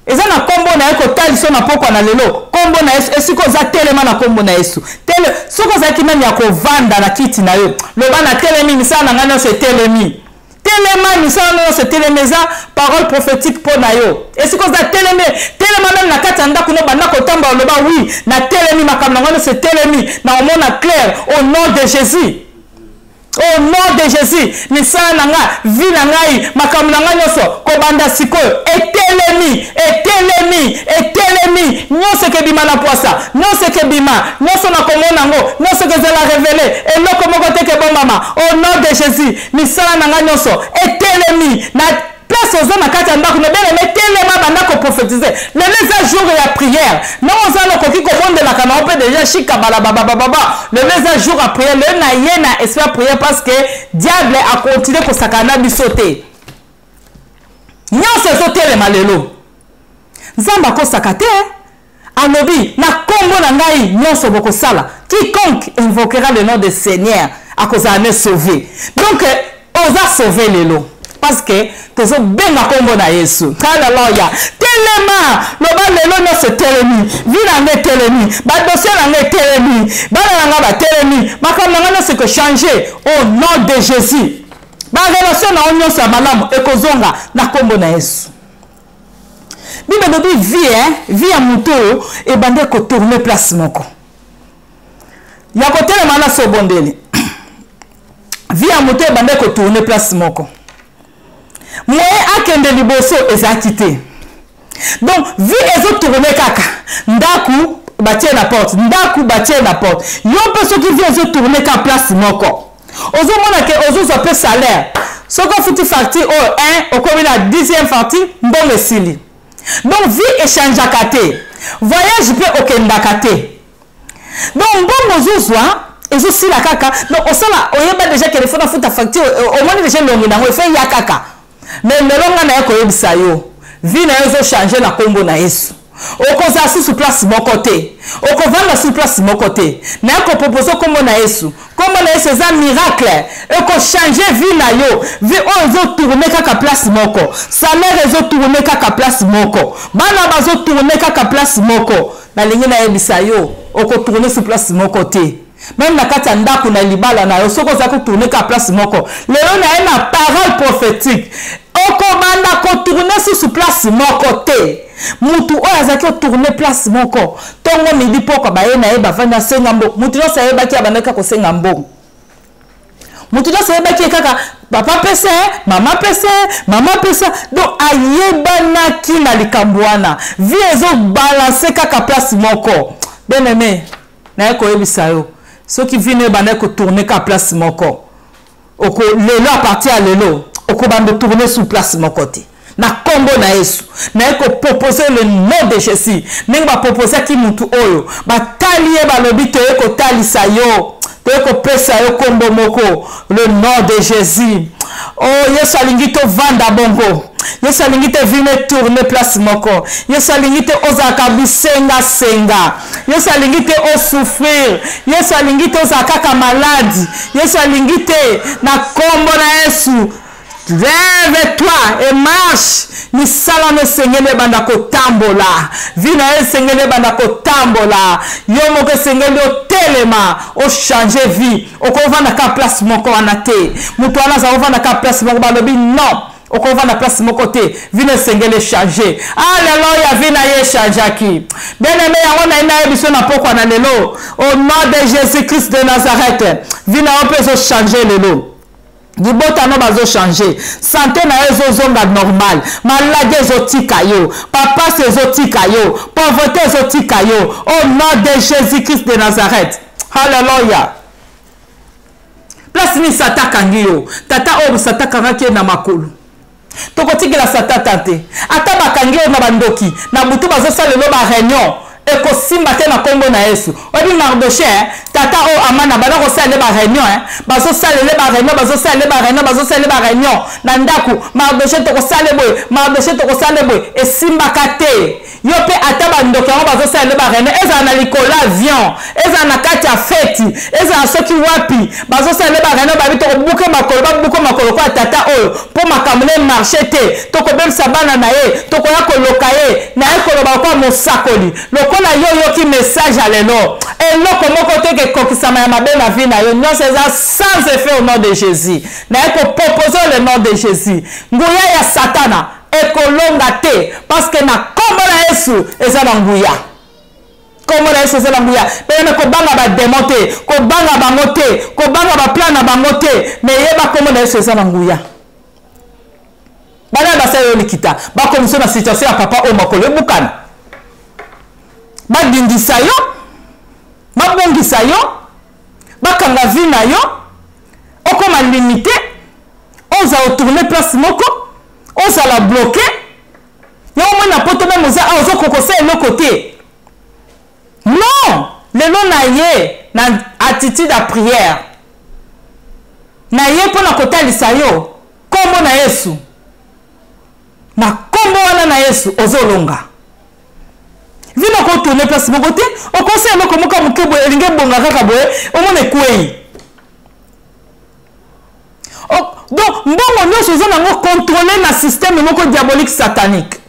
Eza na kombo na ye kotalisa na pokwa na lelo, kombo na Yesu. Esika oza, telema na kombo na Yesu. Tele soki ozalaki nani ya kovanda na kiti na yo, loba na telemi, misala na ngai nyonso etelemi. Telema, misala nyonso etelemi. Eza parole prophétique mpo na yo. Esika oza, telemi, telema meme na kati ya ndako no, banda kotambola, loba wi na telemi, makambo na ngai nyonso etelemi, na omona clair au nom de Jésus. Au nom de Jésus, misala na ngai, vie na ngai, makambo na ngai nyonso kobanda sikoyo etelemi, etelemi, etelemi. Nyonso ekebima na pwasa, nyonso ekebima, nyonso nakomona yango, nyonso ekezala révélé, eloko moko te kebomama. Au nom de Jésus, misala na ngai nyonso etelemi. Na place oza na kati ya ndako no, bien aimé, telema, banda koprophétise. Lelo eza jour ya prière. Ndenge oza na okoki kobondelaka na yo mpe déjà shika balababababa. Lelo eza jour ya prière. Lelo na ye na esprit ya prière, parce que diable akontinue kosakana na biso te. Nyonso ezotelema lelo. Nzambe akosaka te, alobi na kombo na ngai nyonso bokosala, quiconque invoquera le nom de Seigneur akozala ne sauvé. Donc oza sauvé lelo parce que tozobenga nkombo na Yesu. Haleluya! Telema, loba lelo nyonso etelemi, vi na ngai etelemi, badossier na ngai etelemi, bana na ngai batelemi, makambo na ngai nyonso ekochange au nom de Jésus. Barelation na yo nyonso ya malamu ekozonga na nkombo na Yesu. Bible elobi vie, hein? Vie ya moto oyo ebandi ekotourne place moko ya kotelema na sobondeli. Vie ya moto ebandi ekotourne place moko, moye akende liboso ezalaki te. Donc vie ezotourne kaka, ndako batie na porte, ndako batie na porte. Yo mpe soki vie ezotourne kaka place moko, ozomona ke ozozwa mpe salaire, soki ofuti facture oyo 1, okomi na 10e facture, mbongo esili. Donc vie echangeaka te, voyage mpe okendaka te. Donc mbongo ozozwa ezosila kaka. Donc osala, oyeba déjà ke il faut nafuta facture, omoni déjà elongi nango efe ya kaka. Mais lelo ngai naye koyebisa yo, vie na yo ezochange na nkombo na Yesu. Okozala susu place moko te, okovanda susu place moko te. Naye kopropose nkombo na Yesu. Nkombo na Yesu eza miracle, ekochange vie na yo. Vie oyo ezotourne kaka place moko, salaire ezotourne kaka place moko, bana bazotourne kaka place moko, nalingi nayebisa yo, okotourne su place moko te. Meme na kati ya ndako na libala na yo, soki oza kotourne kaka place moko, lelo na ye na parole prophétique, okobanda kotourne susu place moko te. Mutu oyo azalaki otourne place moko, ntongo midi pokwa baye na ye bavandi, asenga mbongo, mutu nyonso ayebaki abandaki kosenga mbongo, mutu nyonso ayebaki ye kaka papa pesa, mama pesa, mama pesa. Donc ayebanaki na likambo wana, vie ezobalance kaka place moko. Bien aimé, naye koyebisa yo, soki vie no ebandaki kotourne kaka place moko, oko lelo, à partir ya lelo okobanda otourne sur place moko te. Na nkombo na Yesu, naye kopropose le nom de Jésus. Ndenge baproposaki mutu oyo, batali ye, balobi toye kotalisa yo, toye kopesa yo nkombo moko, le nom de Jésus. Oh, Yesu alingi tovanda bongo. Yesu alingi te vie ne tourne place moko. Yesu alingi te ozalaka bisengasenga. Yesu alingi te osouffrir. Yesu alingi te ozala kaka maladi. Yesu alingi te na nkombo na Yesu. Lève-toi et marche. Misala no esengeli ebanda kotambola. Vie na yo esengeli ebanda kotambola. Yo moko esengeli otelema, ochanger vie. Okovanda kaka place moko wana te. Moto wana aza kovanda kaka place moko, balobi non. Okovanda place moko te. Vie na esengeli echanger. Alléluia, vie na ye echangeaki. Bien-aimé, yango na ye nayebi biso na pokwa na lelo. Au nom de Jésus-Christ de Nazareth, vie na yo mpe ezochanger lelo. Libota no bazo changer, sante na yo ezozonga normal, maladie ezotika yo, papasi ezotika yo, pauvreté ezotika yo, au nom de Jésus-Christ de Nazareth. Hallelujah. Place nini Satan akangi yo? Tata oyo Satan akangaki ye na makolo. Tokotikela Satan temps te. Ata bakangi yo na bandoki, na butu bazosalelo ba réunion, ekosimba te na nkombo na Yesu. Oyebi Mardoche, tata oyo Amana banda kosalela ba réunion, eh? Bazosalela ba réunion, bazosalela ba réunion, bazosalela ba réunion na ndako. Mardoche tokosala boye, Mardoche tokosala boye, esimbaka te. Yo mpe ata bandoki yango bazosalela ba réunion, ezala na likolo avion, ezala na kati ya feti, ezala soki wapi, bazosalela ba réunion, babi tokobuke makolo, babuke makolo kwa tata oyo mpo makambo na marché te, tokobebisa bana na ye, tokoya koloka ye, na ye koloba kwa mosakoli. Lokola yo oyoki message ya lelo, eloko moko te ekokisama ya mabe na vie na yo, nyonso eza sans effet au nom de Jésus. Na ye kopropose le nom de Jésus, nguya ya Satana ekolonga te, parce que na kombo na Yesu eza na nguya. Kombo na Yesu eza na nguya. Pene me kobanga ba démon te, kobanga bango te, kobanga ba plan na bango te, mais yeba kombo na Yesu eza na nguya. Bana basala yo likita, bakomisa na situation ya papa oyo makolo ebukana, badindisa yo, babongisa yo, bakanga vie na yo, okoma limité, oza otourne place moko, ozala bloqué. Yo omoni na poto meme oza awa ozokoka kosala eloko te. Non, lelo na ye na attitude ya prière na ye mpo na kotalisa yo kombo na Yesu. Na kombo wana na Yesu ozolonga. Vino okotourne place moko te, okosala eloko moko ya moke boye elingi ebonga kaka boye, omona ekwei. Donc mbongo nyonso oza nango contrôle na système moko diabolique satanique.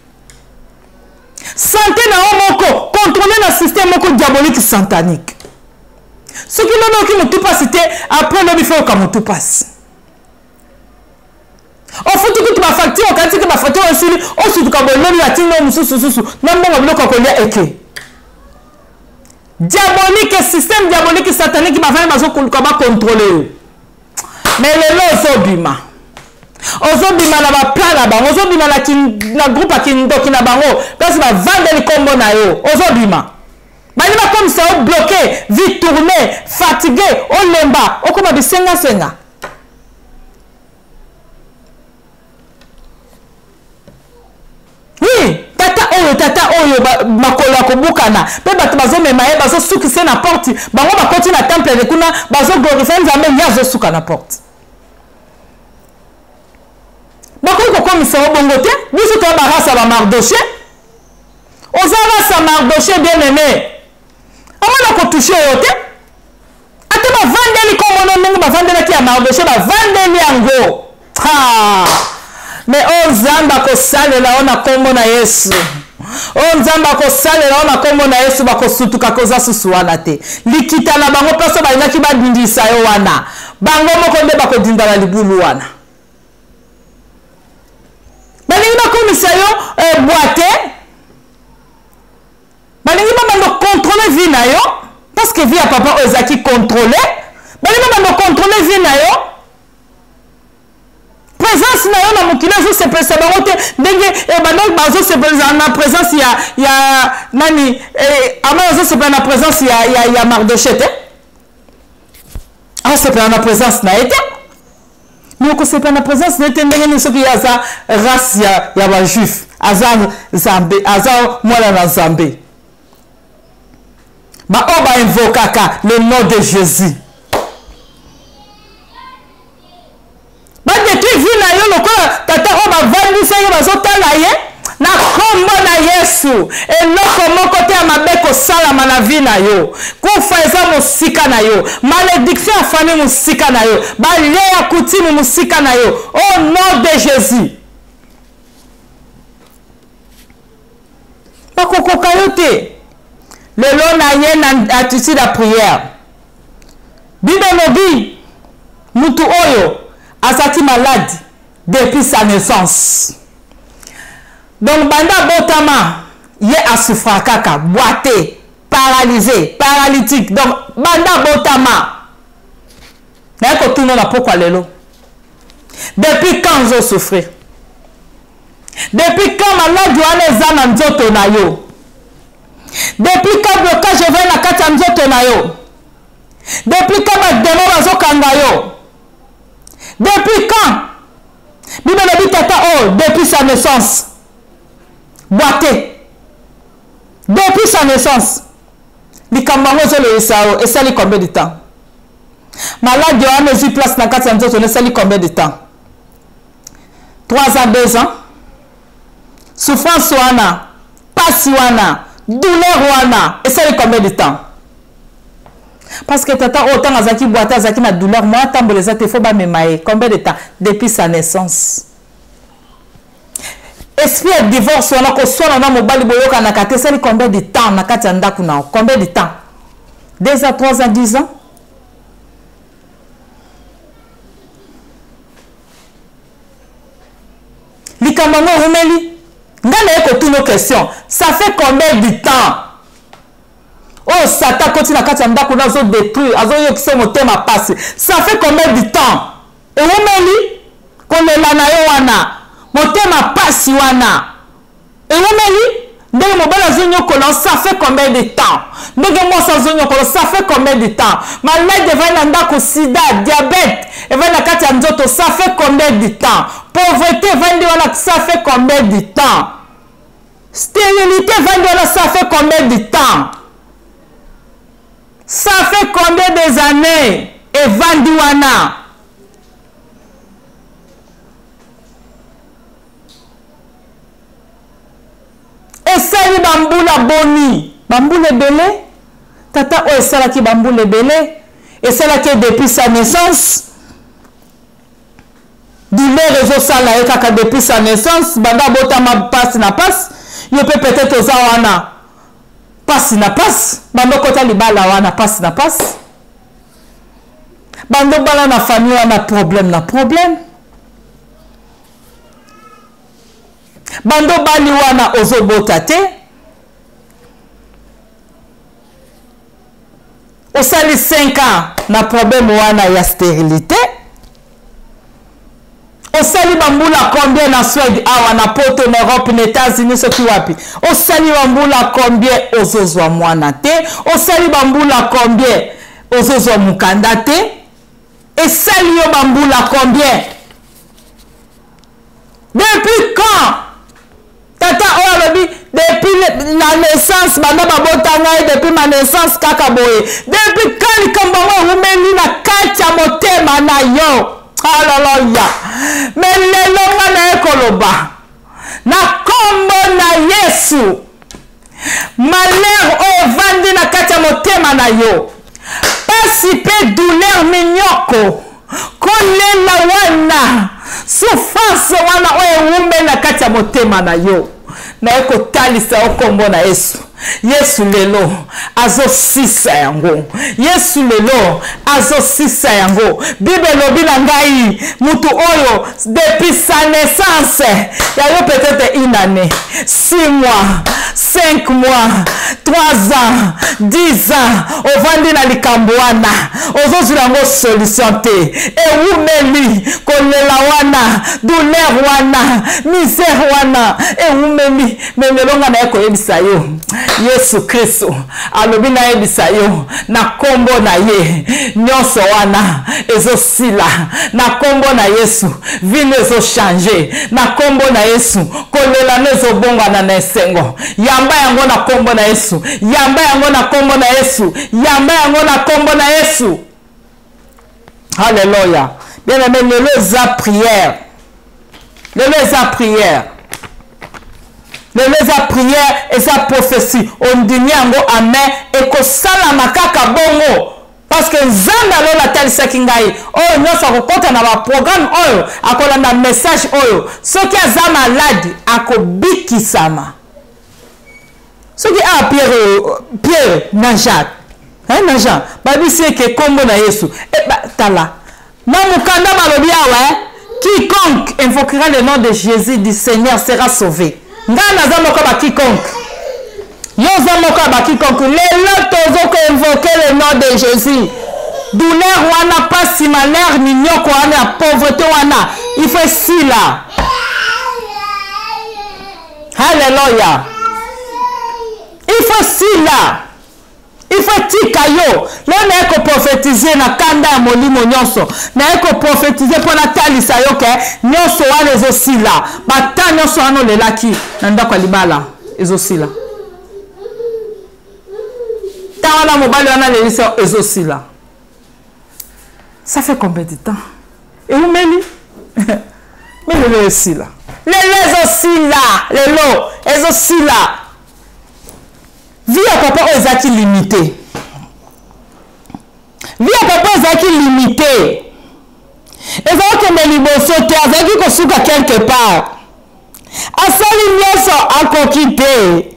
Santé na yo moko contrôle na système moko diabolique satanique. Soki lobi oki motu pasi te, après lobi fe oka motu pasi. Ofuti kutu ba facture, okanisi ke ba facture esili, osutuka boye lobi batindi yo mosusu susu na mbongo biloko ya kolia eke. Diabolique, système diabolique satanique, bavandi bazokoluka ba contrôler yo. Mais lelo ozobima, ozobima na ba plan na bango, ozobima na, na groupe ya kindoki na bango, kasi bavandeli kombo na yo, ozobima. Bali bakomisa yo bloqué, vie tournée, fatigué, olemba, okoma bisengasenga. Oui, tata oyo, tata oyo makolo ya kobukana, pe bato bazomema ye, bazosukisa ye na porte, bango bakoti na temple kuna, bazoglorifie Nzambe, ye azosuka na porte. Bakoki kokomisa yo bongo te, biso toya barasa ba Mardoché. Oza rasa Mardoché bien aimé. Amona kotouche yo te. Ata bavandeli kombo no ndenge bavandelaki ya Mardoché, bavandeli yango. Ha! Mais oh Nzambe akosalela yo na kombo na Yesu. Oh Nzambe akosalela yo na kombo na Yesu, bakosutuka koza susu wana te. Likita na bango place balingaki badindisa yo wana, bango moko nde bakodinda na libulu wana. Balingi bakomisa yo boite, balingi babanda contrôler vie na yo, parce que vie ya papa oyo ezalaki contrôler, balingi babanda contrôler vie na yo. Présence na yo na mokili ezosepelisa bango te, ndenge bandaki bazosepelisa na présence ya nani, ama azosepela na présence ya Mardoché te, azosepela na présence na ye te. Mais okosepela na présence na ye te ndenge nini soki ye aza race ya, ya bajuif, aza Nzambe, aza mwana na Nzambe, baoyo bainvokaka le nom de Jésus, badétruire vie na yo lokola tata oyo bavandisa ye, bazotala ye. Na nkombo na Yesu, eloko moko te ya mabe kosalama na vie na yo. Kufa eza mosika na yo, malédiction ya famille mosika na yo, balie ya kutime mosika na yo, au nom de Jésus. Bakokoka yo te. Lelo na ye na attitude ya prière. Bible elobi mutu oyo azalaki malade depuis sa naissance, donc banda abotama ye asouffra kaka, boite, paralysé, paralytique. Donc banda abotama. Naye kotuna na pokwa lelo: depuis quand ozosouffrir? Depuis quand maladi wana eza na nzoto na yo? Depuis quand blocage evai na kati ya nzoto na yo? Depuis quand bademo bazokanga yo? Depuis quand? Bible elobi tata oyo depuis sa naissance, boite depuis sa naissance. Likambo yango ezoleyisa yo, esali combien de temps? Maladi wana ezwi place na kati ya nzoto na, esali combien de temps? 3 ans, 2 ans? Souffrance wana, pasi wana, douleur wana esali combien de temps? Parce que tata oyo, ntango azalaki boite, azalaki na douleur, mwa atambola eza te, fo bamema ye. Combien de temps? Depuis sa naissance. Esprit ya divorce wana, koswana na mobali, boyokanaka te, esali combien de temps na kati ya ndako na yo? Combien de temps? 2 ans, 3 ans, 10 ans? Likambo yango ewumeli. Ngai naye kotuna question: ça fait combien de temps oyo Satan akoti na kati ya ndako na, azodétruire, azoyokisa motema pasi? Ça fait combien de temps ewumeli? Kolela na yo wana, motema pasi wana ewumeli? Ndenge mobali azonyokola, ça fait combien de temps? Ndenge mwasi azonyokola, ça fait combien de temps? Maladi evandi na ndako, sida, diabète evandi na kati ya nzoto, ça fait combien de temps? Pauvreté evandi wana, ça fait combien de temps? Stérilité evandi wana, ça fait combien de temps? Ça fait combien des années evandi wana? Esali bambula boni? Bambula ebele. Tata oyo esalaki bambula ebele, esalaki depuis sa naissance. Douleur ezosala ye kaka depuis sa naissance, banda abotama, pasi na pasi. Yo mpe peut-être oza wana, pasi na pasi. Banda okota libala wana, pasi na pasi. Banda obala na famille wana, problème na problème. Banda obali wana, ozobota te. Osali 5 ans na problème wana ya stérilité. Osali bambula combien na Suède awa, na Poto, na Europe, na États-Unis, soki wapi? Osali bambula combien ozozwa mwana te? Osali bambula combien ozozwa mokanda te? Esali yo bambula combien? Depuis quand? Tata oyo alobi depuis la naissance, banda babota ngai, depuis ma naissance kaka boye. Depuis quand likambo yango ewumeli na kati ya motema na yo? Alleluya! Mais lelo nga naye koloba na nkombo na Yesu: malheur oyo evandi na kati ya motema na yo, pasi mpe douleur, minyoko, kolela wana, souffrance wana oyo ewumeli na kati ya motema na yo, naye kotalisa yo nkombo na Yesu. Yesu lelo azosisa yango. Yesu lelo azosisa yango. Bible elobi na ngai, mutu oyo depuis sa naissance, ya yo peut-être une année, 6 mois, 5 mois, 3 ans, 10 ans, ovandi na likambo wana, ozozwila yango solution te, ewumeli, kolela wana. wana, douleur wana, misère wana ewumeli. Me lelo ngai naye koyebisa yo, Yesu Kristo alobi nayebisa yo na nkombo na ye, nyonso wana ezosila na nkombo na Yesu. Vino ezochange na nkombo na Yesu, kolela no ezobongwana na esengo. Yamba yango na nkombo na Yesu, yamba yango na nkombo na Yesu, yamba yango na nkombo na Yesu. Halleluya. Bien aimé, lelo eza prière, lelo eza prière, lelo eza prière, eza prophétie. Ondimi yango, amen, ekosalama kaka bongo. Parce que Nzambe alola atalisaki ngai oyo nyonso akokɔta na baprogramme oyo, akolanda message oyo, soki aza maladi akobikisama. Soki awa Pierre, Pierre na Jacques, hein, na Jean babisi eke nkombo na Yesu e, ba, tala na mokanda balobi awa, eh, quiconque invoquera le nom de Jésus du Seigneur sera sauvé. Ngai naza moko ba quiconque, yo oza moko ya ba quiconque. Lelo tozokoinvoke le nom de Jésus. Douleur wana, pasi, malheur, minyoko wana ya pauvreté wana, il faut esila. Halleluya. Il faut sila, il faut tika yo. Lelo naye koprofetize na kanda ya molimo nyonso, naye koprofetize mpo natalisa yo ke nyonso wana ezosila. Bata nyonso wana olelaki na ndako ya libala ezosila. Ntango wana mobali wana alelisa ezosila. Ça fait combien de temps eumeli? Me lelo esila, lelo ezosila, lelo ezosila. Vie ya papa oyo ezalaki limité, vie ya papa ezalaki limité, ezalaki kokende liboso te, azalaki kosuka quelque part. Asali nyonso akoki te,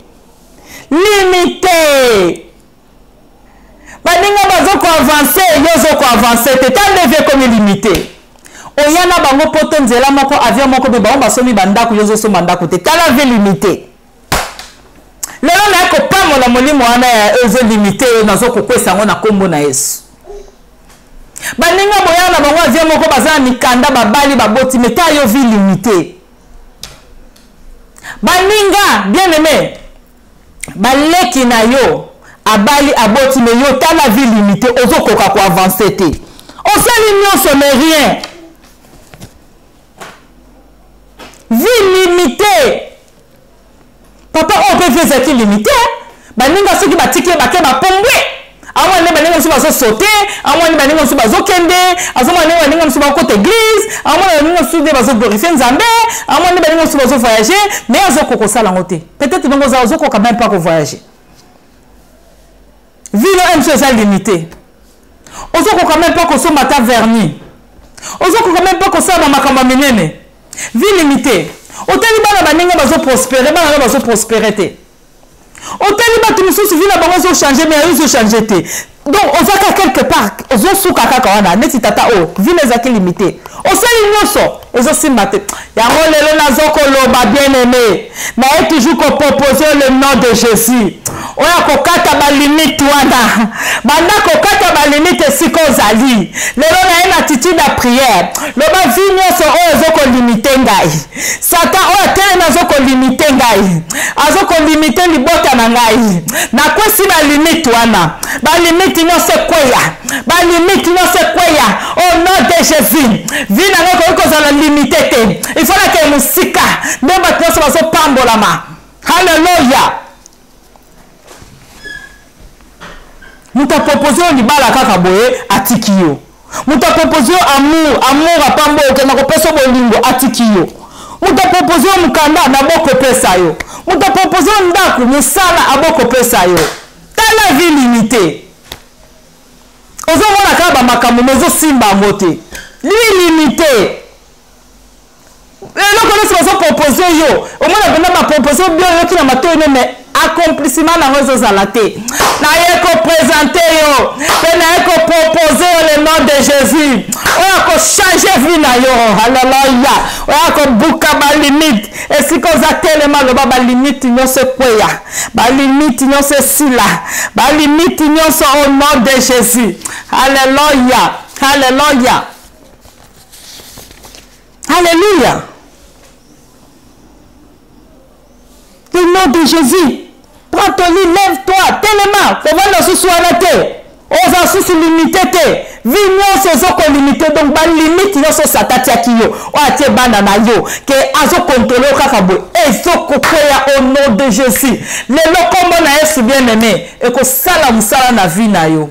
limité. Baninga bazokoavanse, yo ozokoavanse te. Ta nde vie ekomi limité. Oya na bango poto nzela moko, avion moko, mpe bango basomi bandako, yo ozosomba ndako te. Tala vie limité. Lelo naye kopambola molimo wana ya ezolimite yo, nazokokwesa yango na nkombo na Yesu. Baninga boya na bango avion moko, baza na mikanda, babali, baboti, me ta yo vie limité. Baninga bien aimé, baleki na yo abali, aboti, me yo tala vie limité, ozokoka koavanse te, osali nyonso mais rien. Vie limité. Papa oyo mpe vie ezalaki limité. Baninga soki batiki ye bake bapombwe, amona nde baninga mosusu bazosote, amona nde baninga mosusu bazokende, azomona ndenge baninga mosusu bakota église, amona baninga mosusu nde bazoglorifie Nzambe, amona nde baninga mosusu bazovoyage, mais azokoka kosala yango te. Peut-être ndenge oza ozokoka même pas kovoyage. Vie no mosusu eza limité, ozokoka même pas kosomba ata vernis, ozokoka même pas kosala bamakambo ya minene. Vie limité. Otali bana baninga bazoprospere, bana no bazoprospere te. Otali bato mosusu, vie na bango ezochange, mais ayo ezochange te. Donc ozaka quelque part, ozosuka kaka wana neti tata oyo vie na ezalaki limité, osali nyonso ezosimba te. Yango lelo nazokoloba, bien aimé, naye toujours kopropose le nom de Jésus oyo akokata balimite wana. Banda kokata balimite esika ozali. Lelo naye na attitude ya prière. Loba: vie nyonso oyo ezokolimite ngai, Satan oyo atelemi azokolimite ngai, azokolimite libota na ngai, nakwesi balimite wana. Balimite nyonso ekweya, balimite nyonso ekweya au nom de Jésus. Vie na ngai ekoki kozala limite te, il faut nakende mosika nde bato nyonso bazopambolama. Halleluya. Moto apropose yo libala kaka boye, atiki yo. Moto apropose yo amour, amour apambo, okenda kopesa bolingo, atiki yo. Moto apropose yo mokanda na bokopesa yo. Moto apropose yo ndako, mosala, abokopesa yo. Tala vie limité. Ozomona kaka bamakambo ma ezosimba yango te. Vie limité. Eloko nyonso bazopropose yo, omona mpenza bapropose yo bien, oyoki na matoi no, mais accomplissement nango ezozala te. Naye kopresente yo mpe naye kopropose yo le nom de Jésus oyo akochange vie na yo. Halleluya. Oyo akobuka balimite esika oza telema. Loba: balimite nyonso ekweya, balimite nyonso esila, balimite nyonso au nom de Jésus. Halleluya, halleluya. Alléluia. Le nom de Jésus. Prends ton lit, lève-toi, telema, kovanda susu wana te. Oza susu limité te. Vie nyonso ezokolimite donc balimite nyonso sata atiaki yo oyo atie bana na yo ke azokontrole yo kaka boye ezokokweya au nom de Jésus. Lelo nkombo na Yesu bien aimé ekosala mosala na vie na yo.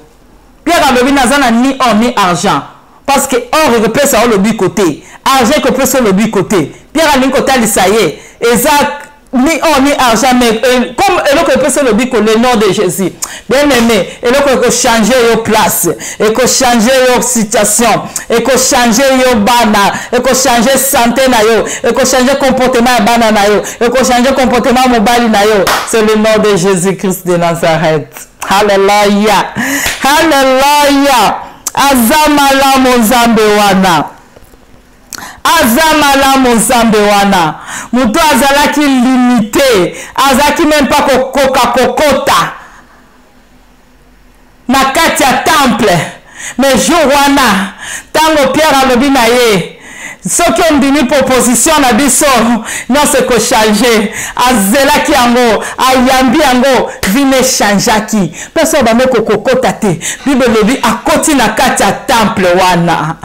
Pierre alobi naza na ni or ni argent parce que or ekopesa yo lobiko te, argent ekopesa yo lobiko te. Pierre alingi kotalisa ye eza ni or ni argent mais euh, comme eloko epesa lobiko le nom de Jésus. Bien aimé, eloko ekochange yo place, ekochange yo situation, ekochange yo bana, ekochange santé na yo, ekochange comportement ya bana na yo, ekochange comportement ya mobali na yo. C'est le nom de Jésus-Christ de Nazareth. Hallelujah. Hallelujah. Aza malamu Nzambe wana. Aza malamu Nzambe wana. Moto azalaki limite, azalaki meme pas kokoka kokota na kati ya temple. Mais jour wana ntango Pierre alobi na ye soki ondimi proposition na biso nyonso ekochange azelaki yango ayambi yango vine echangeaki mpe soki abandi kokokota te bible elobi akoti na kati ya temple wana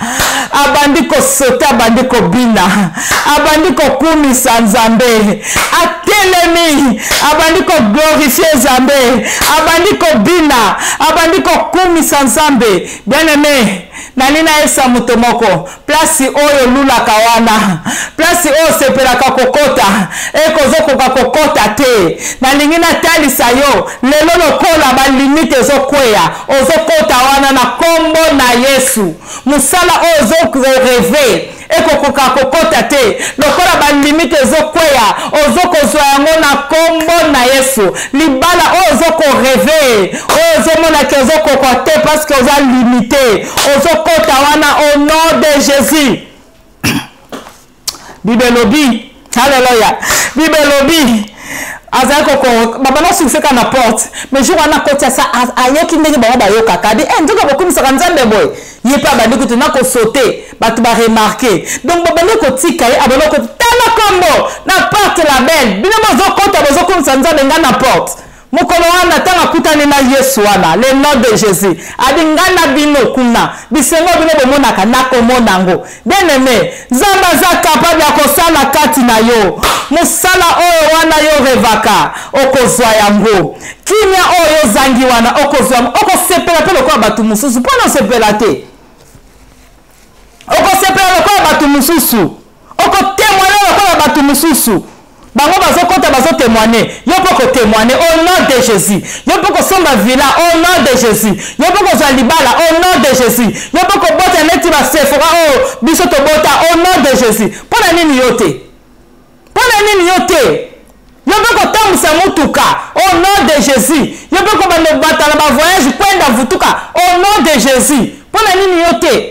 abandi kosote abandi kobina abandi kokumisa nzambe atelemi abandi koglorifie nzambe abandi kobina abandi kokumisa nzambe bien aime nali nayesa moto moko Place oyo olulaka wana, place oyo osepelaka kokota, eke ozokoka kokota te. Nalingi natalisa yo lelo lokola ba limite ezokweya, ozokota wana na kombo na Yesu. Mosala oyo ozo reve ekokoka kokota te, lokola ba limite ezokweya, ozokozwa yango na kombo na Yesu. Libala oyo ozoko reve, oyo ozomona ke ozokoka te parce que oza limite, ozokota wana au nom de Jésus. Bible elobi, alléluia. Bible elobi azali koko babanda kosukisa kaka na porte mais jour wana akoti asa ayoki ndenge bango bayokaka abi eh, nzoka bokumisaka nzambe boye ye mpe abandi kutu na kosote bato baremarke donc babandi kotika ye abandi kota tala kombo na porte la belle bino bozokota bozokumisa nzambe ngai na porte Mokolo wana, ntango akutani na Yesu wana, le nom de Jesus, abi ngai na bino kuna, bisengo bino bomonaka, nakomona yango. Bien aime, Nzambe aza capable ya kosala kati na yo mosala oyo wana yo revaka, okozwa yango. Kimia oyo ozangi wana, okozwa yango. Okosepela mpe lokola bato mosusu. Mpo na osepela te? Okosepela lokola bato mosusu. Okotemoigne lokola bato mosusu. Bango bazokota bazotemoigne, yo mpe okotemoigne au nom de Jésus. Yo mpe okosomba villa au nom de Jésus. Yo mpe okozwa libala au nom de Jésus. Yo mpe okobota neti ba Sephora oyo biso tobota au nom de Jésus. Mpo na nini yo te? Mpo na nini yo te? Yo mpe kotambwisa motuka au nom de Jésus. Yo mpe kobanda kobatala ba voyage kwenda vutuka au nom de Jésus. Mpo na nini yo te?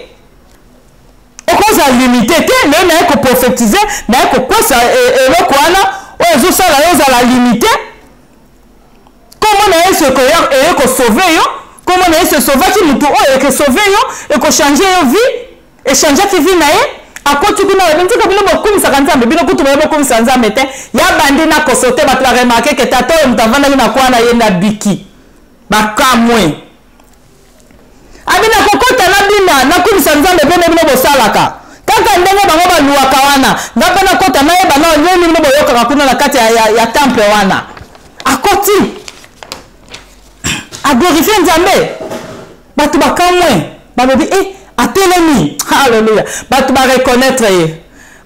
Okozala limite te lelo naye koprofetize naye kokwesa e, eloko wana oyo ezosala yo ozala limite. Kombo na Yesu eye kosauve yo, kombo na Yesu esovaki motu oyo ekesauve yo, ekochange yo vie, echangeaki vie na ye. Akoti kuna alobi nzoka bino bokumisaka Nzambe, bino kutu boye bokumisa Nzambe te. Ya bandi na kosote, bato baremarke ke tata oyo moto avandaki na kwana ye nde abiki, bakamwe. Abi nakokota na bina nakumisa Nzambe mpe nde bino bosalaka kaka ndenge bango baluwaka wana, nga mpe nakota nayeba nao nini bino boyokaka kuna na kati ya, ya, ya temple wana. Akoti aglorifie Nzambe, bato bakamwe, balobi e eh, atelemi. Haleluya! Bato bareconnaitre ye,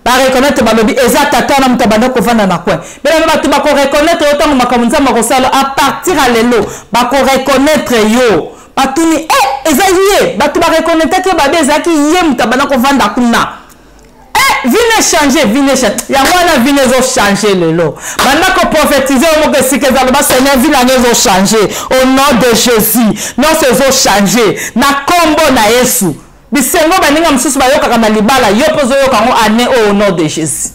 bareconnaitre, balobi eza tata wana moto abanda kovanda na coin. Bena bato bakoreconnaitre yo ntango makambo Nzambe akosala a partir ya lelo, bakoreconnaitre yo. Batuni e eh, eza ye, bato bareconnaitraki ye, babe ezalaki ye moto abanda kovanda kuna. Eh, vie ne change, vie ne change. Yango wana vie ne zo change lelo. Banda ko prophétiser yo moko esika eza loba Seigneur vie na nga ezo change au nom de Jésus. Nyonso ezo change na kombo na Yesu. Bisengo baninga mosusu bayokaka na libala, yo mpe ozoyoka yango année oyo au nom de Jésus.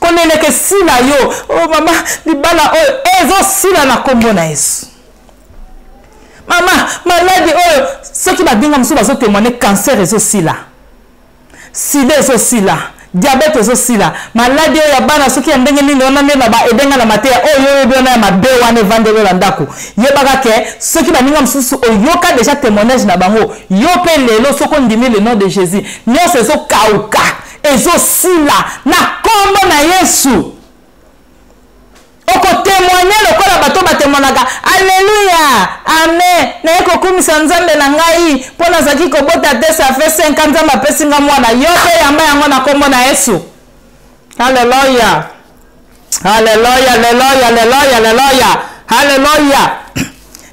Koleleka esila yo, oh mama, libala oyo ezosila na kombo na Yesu. Mama, maladi oyo soki babinga mosusu bazotemoigne cancer ezosila. Sida ezosila, Diabète ezosila. Maladi oyo ya bana soki ya ndenge nini wana nde na ba ebenga na mateya oyo oyebi wana ya mabe wana evandeli yo na ndako. Yebaka ke soki baninga mosusu oyoka deja témoignage na bango, yo mpe lelo soki ondimi le nom de Jésus, nyonso ezokauka, ezosila na kombo na Yesu. Okotemoigne lokola bato batemoinaka, Alleluia, amen, naye kokumisa Nzambe na ngai mpo nazalaki kobota te, ça fait 5 ans Nzambe apesi nga mwana. Yo mpe yamba yango na kombo na Yesu. Alleluia, alleluia, alleluia, alleluia, alleluia, alleluia.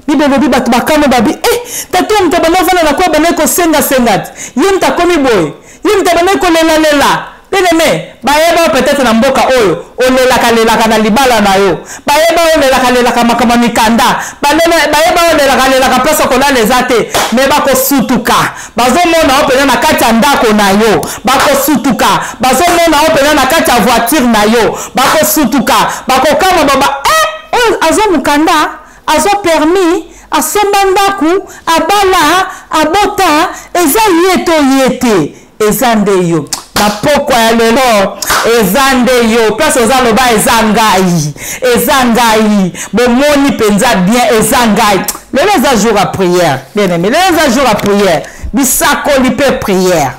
Bible elobi bato bakamwe babi, eh, tata oyo moto abanda ofanda na kwa abandaki kosengasenga te, ye moto akomi boye, ye moto abandaki kolelalela. Bien-aimé, bayeba yo peut-être na mboka oyo olelaka lelaka na libala na yo, bayeba yo olelaka lelaka makambo ya mikanda, bayeba yo olelaka lelaka place ya kolala eza te, mais bakosutuka, bazomona yo mpenza na kati ya ndako na yo, bakosutuka, bazomona yo mpenza na kati ya voiture na yo, bakosutuka, bakokamwa baba, eh, oyo azwa mokanda, azwa permis, asomba ndako, abala, abota, eza ye to ye te? Eza nde yo. Na pokwa ya lelo eza nde yo. Place oza loba eza ngai, eza ngai. Bomoni mpenza bien, eza ngai. Lelo eza jour ya prière, bien aimé. Lelo eza jour ya prière, bisakoli mpe prière.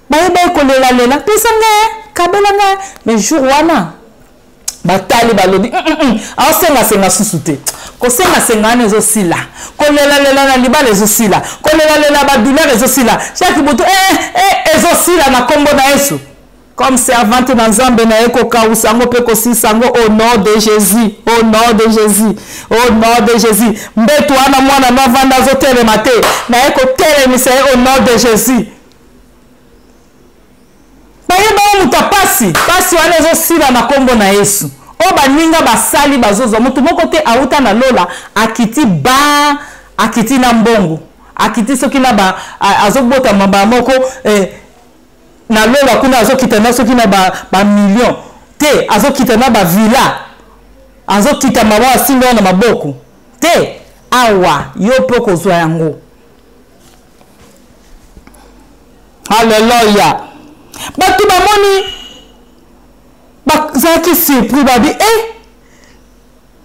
Bayebaki kolelalela, pesa ngai, kabela ngai, mais jour wana batali balobi aosengasenga susu te. Kosengasenga wana ezosila, kolelalela na libala ezosila, kolelalela badouleur ezosila, chaque butu ezosila na kombo na Yesu. Comme servante na Nzambe na ye kokawusa yango mpe kosilisa yango au nom de Jésus, au nom de Jésus, au nom de Jésus. Mbeto wana mwana no avanda azotelema te, na ye kotelemisa ye au nom de Jésus. Bayeba yo moto ya pasi, pasi wana ezosila na kombo na Yesu. Oyo baninga basali bazozwa, moto moko te auta na lola akiti ba, akiti na mbongo, akiti soki na ba, azobota mabaya moko, na lola kuna azokita na soki na ba million te, azokita na ba villa, azokita mama asimbi wana na maboko te. Awa yo mpe okozwa yango. Alléluia. Bato bamoni bazalaki surpris, babi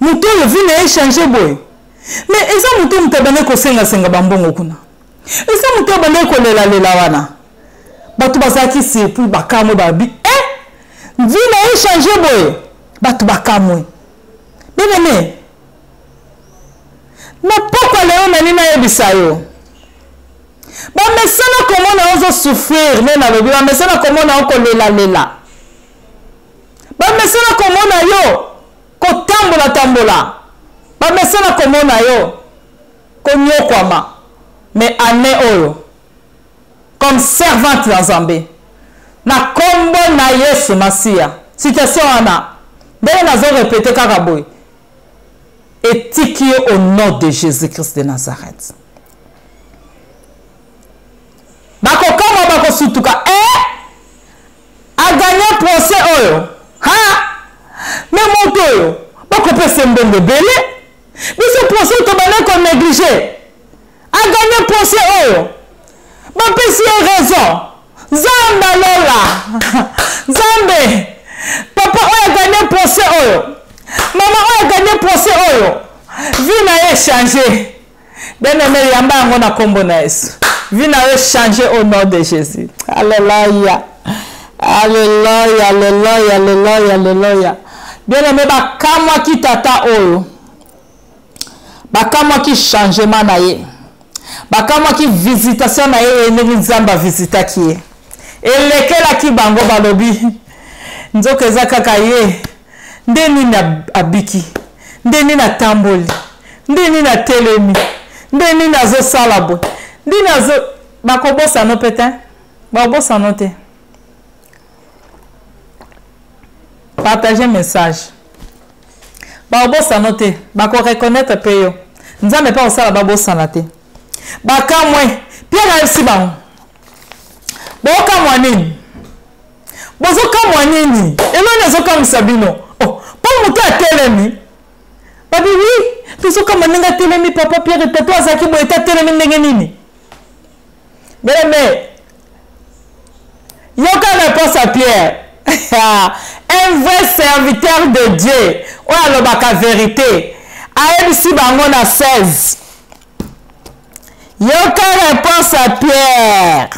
moto oyo vie na ye change boye, mais eza moto oyo moto abandaki kosengasenga bambongo kuna, eza moto oyo abandaki kolelalela wana. Bato bazalaki surpris, bakamwe, babi vie na ye change boye, bato bakamwe. Bien-aimé, na pokwa lelo nani nayebisa yo, bamesana komona yo ozosouffrir, nde nalobi bamesana komona yo kolelalela, bamesana komona yo kotambola-tambola, bamesana komona yo konyokwama. Mais année oyo comme servante na Nzambe, na kombo na Yesu Masiya, situation wana ndenge nazo répéter kaka boye etiki yo au nom de Jésus-Christ de Nazareth. Bakokamwa, bakosutuka, aganye procès oyo, ha mais moto oyo bakopesa mbongo ebele, biso procès tobandaki konégliger, aganye procès oyo, bapesi ye raison. Nzambe alola, Nzambe, papa oyo aganye procès oyo, mama oyo aganye procès oyo, vie na ye échange. Bien-aimé, yamba yango na kombo na Yesu. Vie na yo change au nom de Jésus. Alléluia. Alléluia, alléluia, alléluia, alléluia. Bien-aimé, bakamwaki tata oyo. Bakamwaki changement na ye. Bakamwaki visitation na ye, ndenge Nzambe avisitaki ye. Elekelaki bango balobi, nzoka eza kaka ye. Nde nini abiki? Nde nini atamboli? Nde nini atelemi? Nde nini azosala boye? Nde nini azo bakobosano pe te? Bakobosano te. Partager message. Bakobosano te, bako reconnaître pe yo. Nzambe pe akosala babosana te. Bakamwe, Pierre ayebisi bango. Bokamwa nini? Bozokamwa nini? Eloni ezokamwisa bino. Oh, po moto atelemi. Babi oui, tozokamwa ndenge atelemi papa Pierre, tata azalaki boye, atelemi ndenge nini? Bien-aimé, Yoka réponse ya Pierre. Un vrai serviteur de Dieu oyo alobaka verite ayebisi bango na 16. Yoka réponse ya Pierre.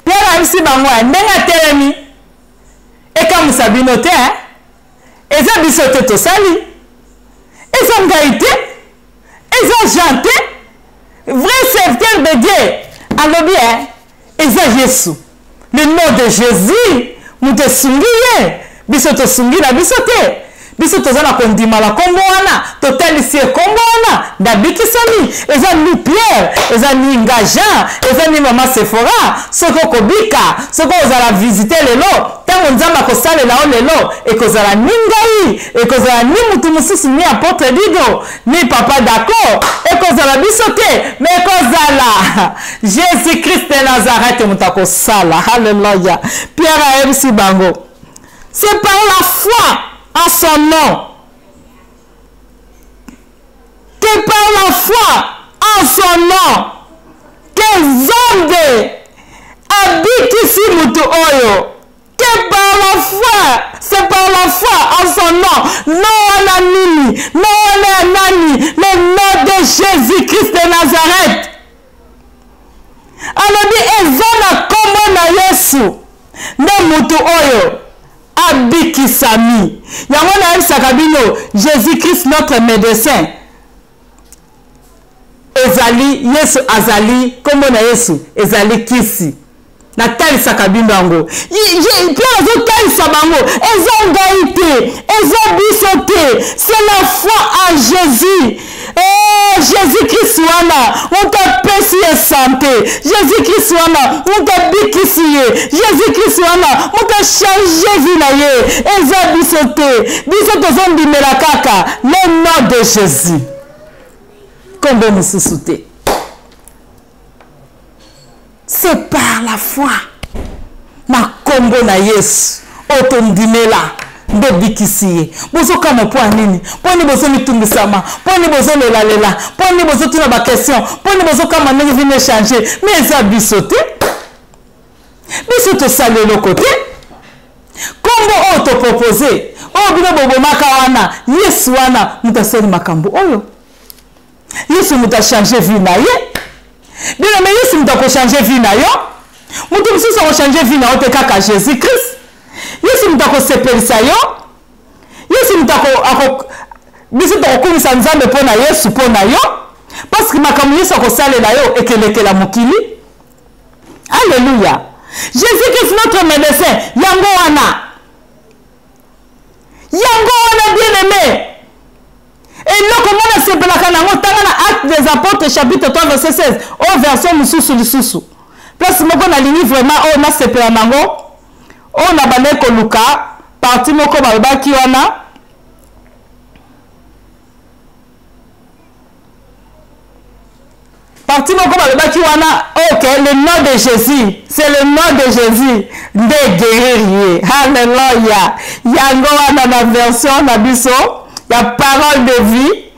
Pierre ayebisi bango ndenge atelemi ekamwisa bino te eza biso te tosali eza ngai te eza Jean te vrai serviteur de Dieu alobi eh, eza Yesu le nom de Jésus moto esungi ye biso tosungi na biso te biso toza na kondima na nkombo wana totalisi ye nkombo wana nde abikisami eza ni pierre eza ni nga jean eza ni mama sephora soki okobika soki ozala visite lelo ntango nzambe akosalela yo lelo ekozala ni ngai ekozala ni motu mosusu ni apotre dido ni papa d'accord ekozala biso te me ekozala jésus christ de nazareth moto akosala halleluya pierre ayebisi bango c'est par la foi en son nom que par la foi en son nom que nzambe abikisi moto oyo que par la foi c'est par la foi en son nom nom wana nini nom wana ya nani le nom de jésus christ de nazareth alobi eza na nkombo na yesu nde motu oyo abikisami yango nayebisaka bino jésus christ notre médecin ezali yesu azali nkombo na yesu ezali kisi natalisaka bino yango pierre azotalisa bango eza ngai te eza biso te c'est la foi en jésus Oh, jésus christ wana moto apesi ye sante jésus christ wana moto abikisi ye jésus christ wana moto achange vie na ye eza biso te biso tozondimela kaka le nom de jésus nkombo mosusu te c'est par la foi na nkombo na yesu oyo tondimela nde obikisi ye bozokamwa mpo ya nini mpo nini bozomitungisama mpo nini bozolelalela mpo nini bozotuna baquestion mpo nini bozokamwa ndenge vino echange me eza biso te biso tosali eloko te nkombo oyo topropose oyo bino bobomaka wana yesu wana moto asali makambo oyo yesu moto achange vie na ye bien aime yesu moto akochange vie na yo moto mosusu akochange vie na yo te kaka jésus christ yesu moto akosepelisa yo yesu moto ako biso tokokumisa nzambe mpo na yesu mpo na yo parce que makambo yesu akosalela yo ekelekela mokili alleluya jésus christ notre médecin yango wana yango wana bien aimé eloko nga nasepelaka na yango tanga na acte des apôtres chapitre 3 verset 16 oyo version mosusu lisusu place moko nalingi vraiment oyo nasepela na yango oyo nabandaki koluka parti moko balobaki wana parti moko balobaki wana ok le nom de jésus c'est le nom de jésus nde guérir ye halleluya yango wana na version na biso ya parole de vie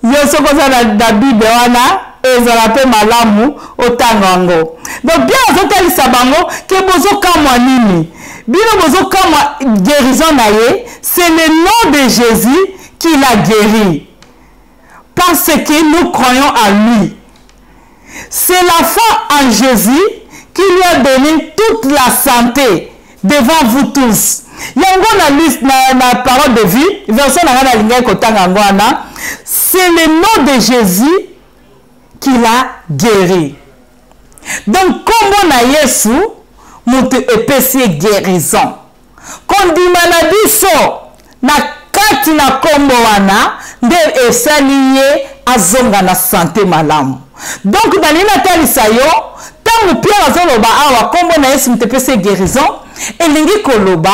yo soki oza na, na bible wana ezala mpe malamu otanga yango donc bien azotalisa bango ke bozokamwa nini bino bozokamwa guérison na ye c'est le nom de jésus qui l'a guéri parce que nous croyons à lui. C'est la foi en Jésus qui lui a donné toute la santé devant vous tous. yango na liste na, na parole de vie version na ngai nalingaki kotanga yango wana c'est le nom de jésus qui l'a guéri donc nkombo na yesu moto epesi ye guérison Kondima na biso na kati na nkombo wana nde esali ye azonga na sante malamu. Donc nalingi natalisa yo ntango Pierre azoloba awa nkombo na Yesu moto epesi ye guérison, elingi koloba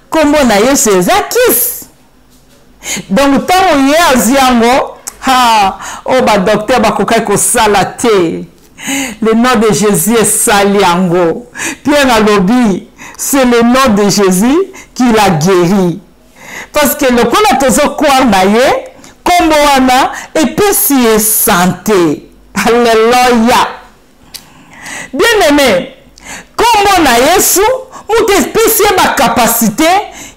nkombo na Yesu eza kisi. Donc ntango ye azwi yango, ha, oyo badoktere bakokaki kosala te. Le nom de Jésus esali yango. Pierre alobi, c'est le nom de Jésus qui l'a guéri. Parce que lokola tozo croire na ye, kombo wana epesi ye santé. Alléluia. Bien aimé, nkombo na Yesu moto epesi ye bakapasite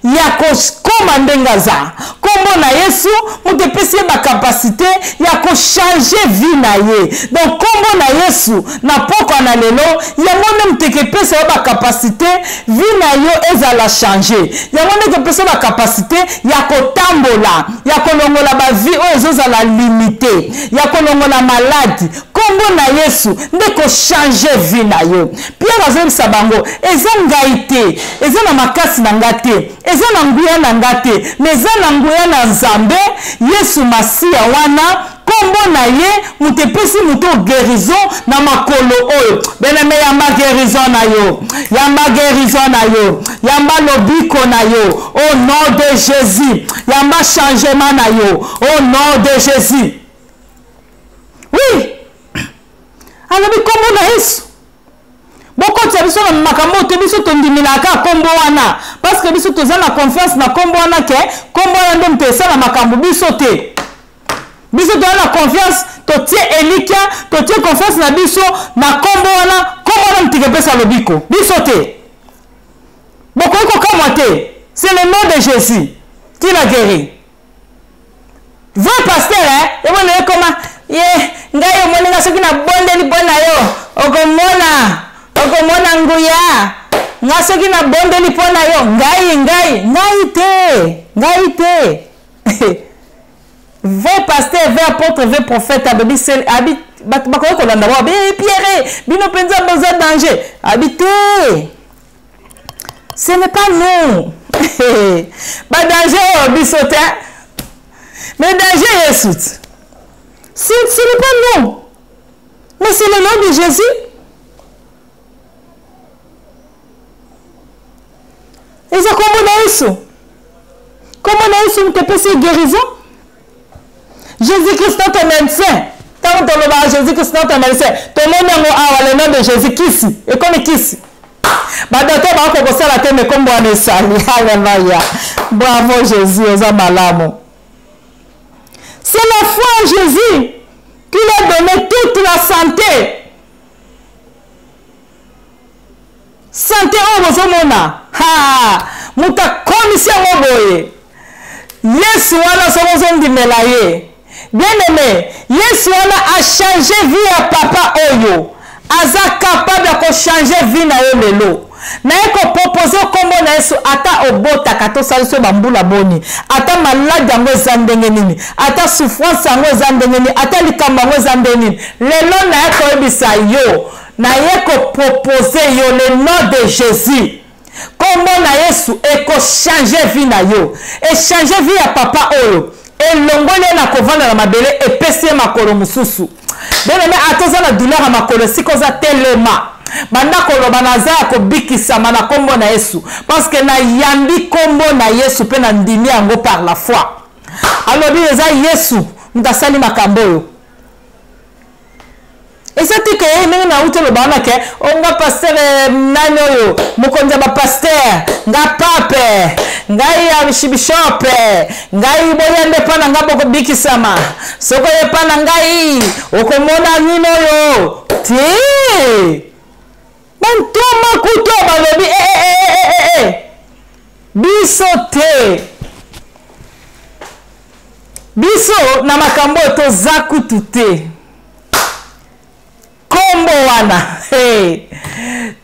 ya kokoma ndenge aza. Nkombo na Yesu moto epesi ye bakapasite ya kochange vie na ye. Donc nkombo na Yesu na pokwa na lelo yango nde moto ekepesa yo bakapasite vie na yo ezala change. Yango nde ekepesa yo bakapasite ya kotambola, ya kolongola bavie oyo ezozala limite, ya kolongola maladi. Nkombo na Yesu nde kochange vie na yo. Pierre azoyebisa bango, eza ngai te, eza na makasi na nga te, eza na nguya na nga te, mais eza na nguya na Nzambe. Yesu Masiya wana, nkombo na ye moto epesi moto guérison na makolo oyo. Bien-aimé, yamba guérison na yo, yamba guérison na yo, yamba lobiko na yo au nom de Jésus, yamba changement na yo au nom de Jésus. Oui, alobi nkombo na Yesu. Bokotisa biso na makambo te, biso tondimelaka nkombo wana parce que biso toza na confiance na nkombo wana, ke nkombo wana nde moto esala makambo, biso te. Biso toza na confiance, totie elikya, totie confiance na biso na nkombo wana. Nkombo wana moto ekepesa lobiko, biso te. Bokoki kokamwa te, c'est le nom de Jésus qui l'a guéri. Vrai pasteur, hein? Ebona ye koma ye ngai omoni nga soki nabondeli mpo na yo okomona, okomona nguya. Nga soki nabondeli mpo na yo, ngai ngai ngai te, ngai te. Vrai pasteur, vrai apôtre, vrai prophète, alobi sel abi bato bakoki kolanda bango, abi Pierre bino mpenza boza danger, abi te, ce n'est pas nous. Badanger oyo biso te, mais danger Yesu, ce n'est pas nous, mais c'est le nom de Jésus. Eza kombo na Yesu, kombo na Yesu moto epesi ye guérison. Jésus-Christ notre médecin. Ntango tolobaka Jésus-Christ notre médecin, tomoni yango awa, le nom de Jésus kisi ekomi kisi. Badokter bakoki kosala te, me kombo wana esali. Alleluia, bravo Jésus, oza malamu. C'est la foi en Jésus qui lui a donné toute la santé. Santé oyo bozomona, ha, moto akomisi yango boye, Yesu wana. Soki ozondimela ye, bien aimé, Yesu wana achange vie ya papa oyo, aza capable ya kochange vie na yo lelo. Naye kopropose nkombo na Yesu, ata obotaka tosalisi yo bambula boni, ata maladi yango eza ndenge nini, ata souffrance yango eza ndenge nini, ata likambo yango eza ndenge nini, lelo naye koyebisa yo, naye kopropose yo le nom de Jésus. Nkombo na Yesu ekochange vie na yo, echange vie ya papa oyo, elongoli ye na kovanda na mabele, epesi ye makolo mosusu. Bien-aimé, ata oza na douleur ya makolo, esika oza telema, banda koloba, naza ya kobikisama na nkombo na Yesu, parce que nayambi nkombo na Yesu mpe nandimi yango par la foi. Alobi eza Yesu moto asali makambo oyo. Eza te ke ndenge nauti oloba wana ke o nga pasteur, nani oyo mokonzi ya bapasteur, nga pape, ngai archibishop, ngai boya nde mpa na nga bokobikisama, soki oye mpa na ngai okomona nini oyo te. Bantoma kutu balobi eh, eh, eh, eh, eh, eh. Biso te, biso na makambo oyo toza kutu te. Kombo wana, hey,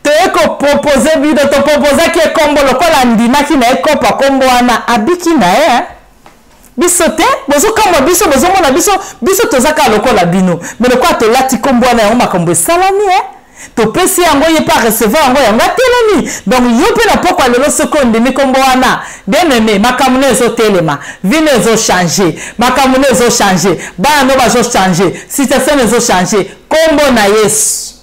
toye kopropose bino, toproposaki ye kombo lokola andimaki na ye kopa kombo wana, abiki na ye, eh? Biso te, bozokamwa biso, bozomona biso, biso toza kaka lokola bino, me lokola tolati kombo wana, yango makambo esalami, eh? Topesi yango ye mpe arecevoir yango, yango atelemi. Donc yo mpe na pokwa lelo, soki ondimi kombo wana, bien aimé, makambo no ezotelema, vie no ezochange, makambo no ezochange, bana no bazochange, situation no ezochange. Kombo na Yesu,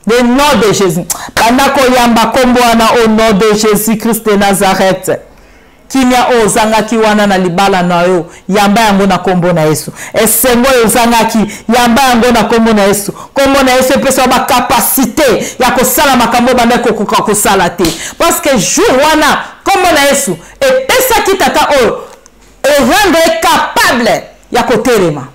le nom de Jésus, banda koyamba kombo wana au nom de Jésus Christ de Nazareth. Kimia oyo ozangaki wana na libala na yo, yamba yango na kombo na Yesu. Esengo oyo ozangaki, yamba yango na kombo na Yesu. Kombo na Yesu epesa yo bakapasite ya kosala makambo oyo banda kokoka kosala te, parce que jour wana kombo na Yesu epesaki tata oyo, erendre capable ya kotelema.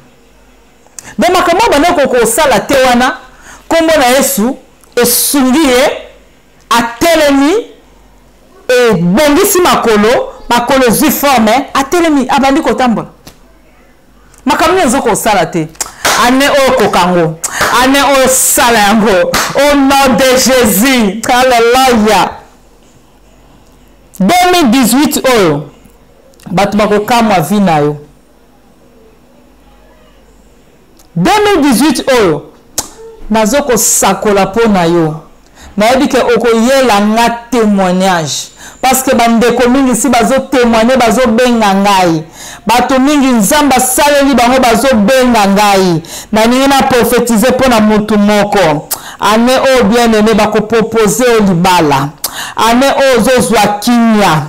Donc makambo oyo bandaki kosala te wana, nkombo na Yesu esungi ye, atelemi, ebongisi makolo, makolo ezwi forme, atelemi, abandi kotambola. Makambo nini ozo kosala te ane oyo koka yango, ane oyo sala yango au nom de Jésus. Alléluia. 2018 oyo bato bakokamwa vie na yo. 2018 oyo nazo kosakola mpo na yo, nayebi ke okoyela nga témoignage, parce que bandeko mingi si bazotémoigne, bazobenga ngai, bato mingi Nzambe asaleli bango bazobenga ngai. Nalingi na prophétise mpo na motu moko ane oyo, bien aimé, bakopropose oyo libala ane oyo, ozozwa kimia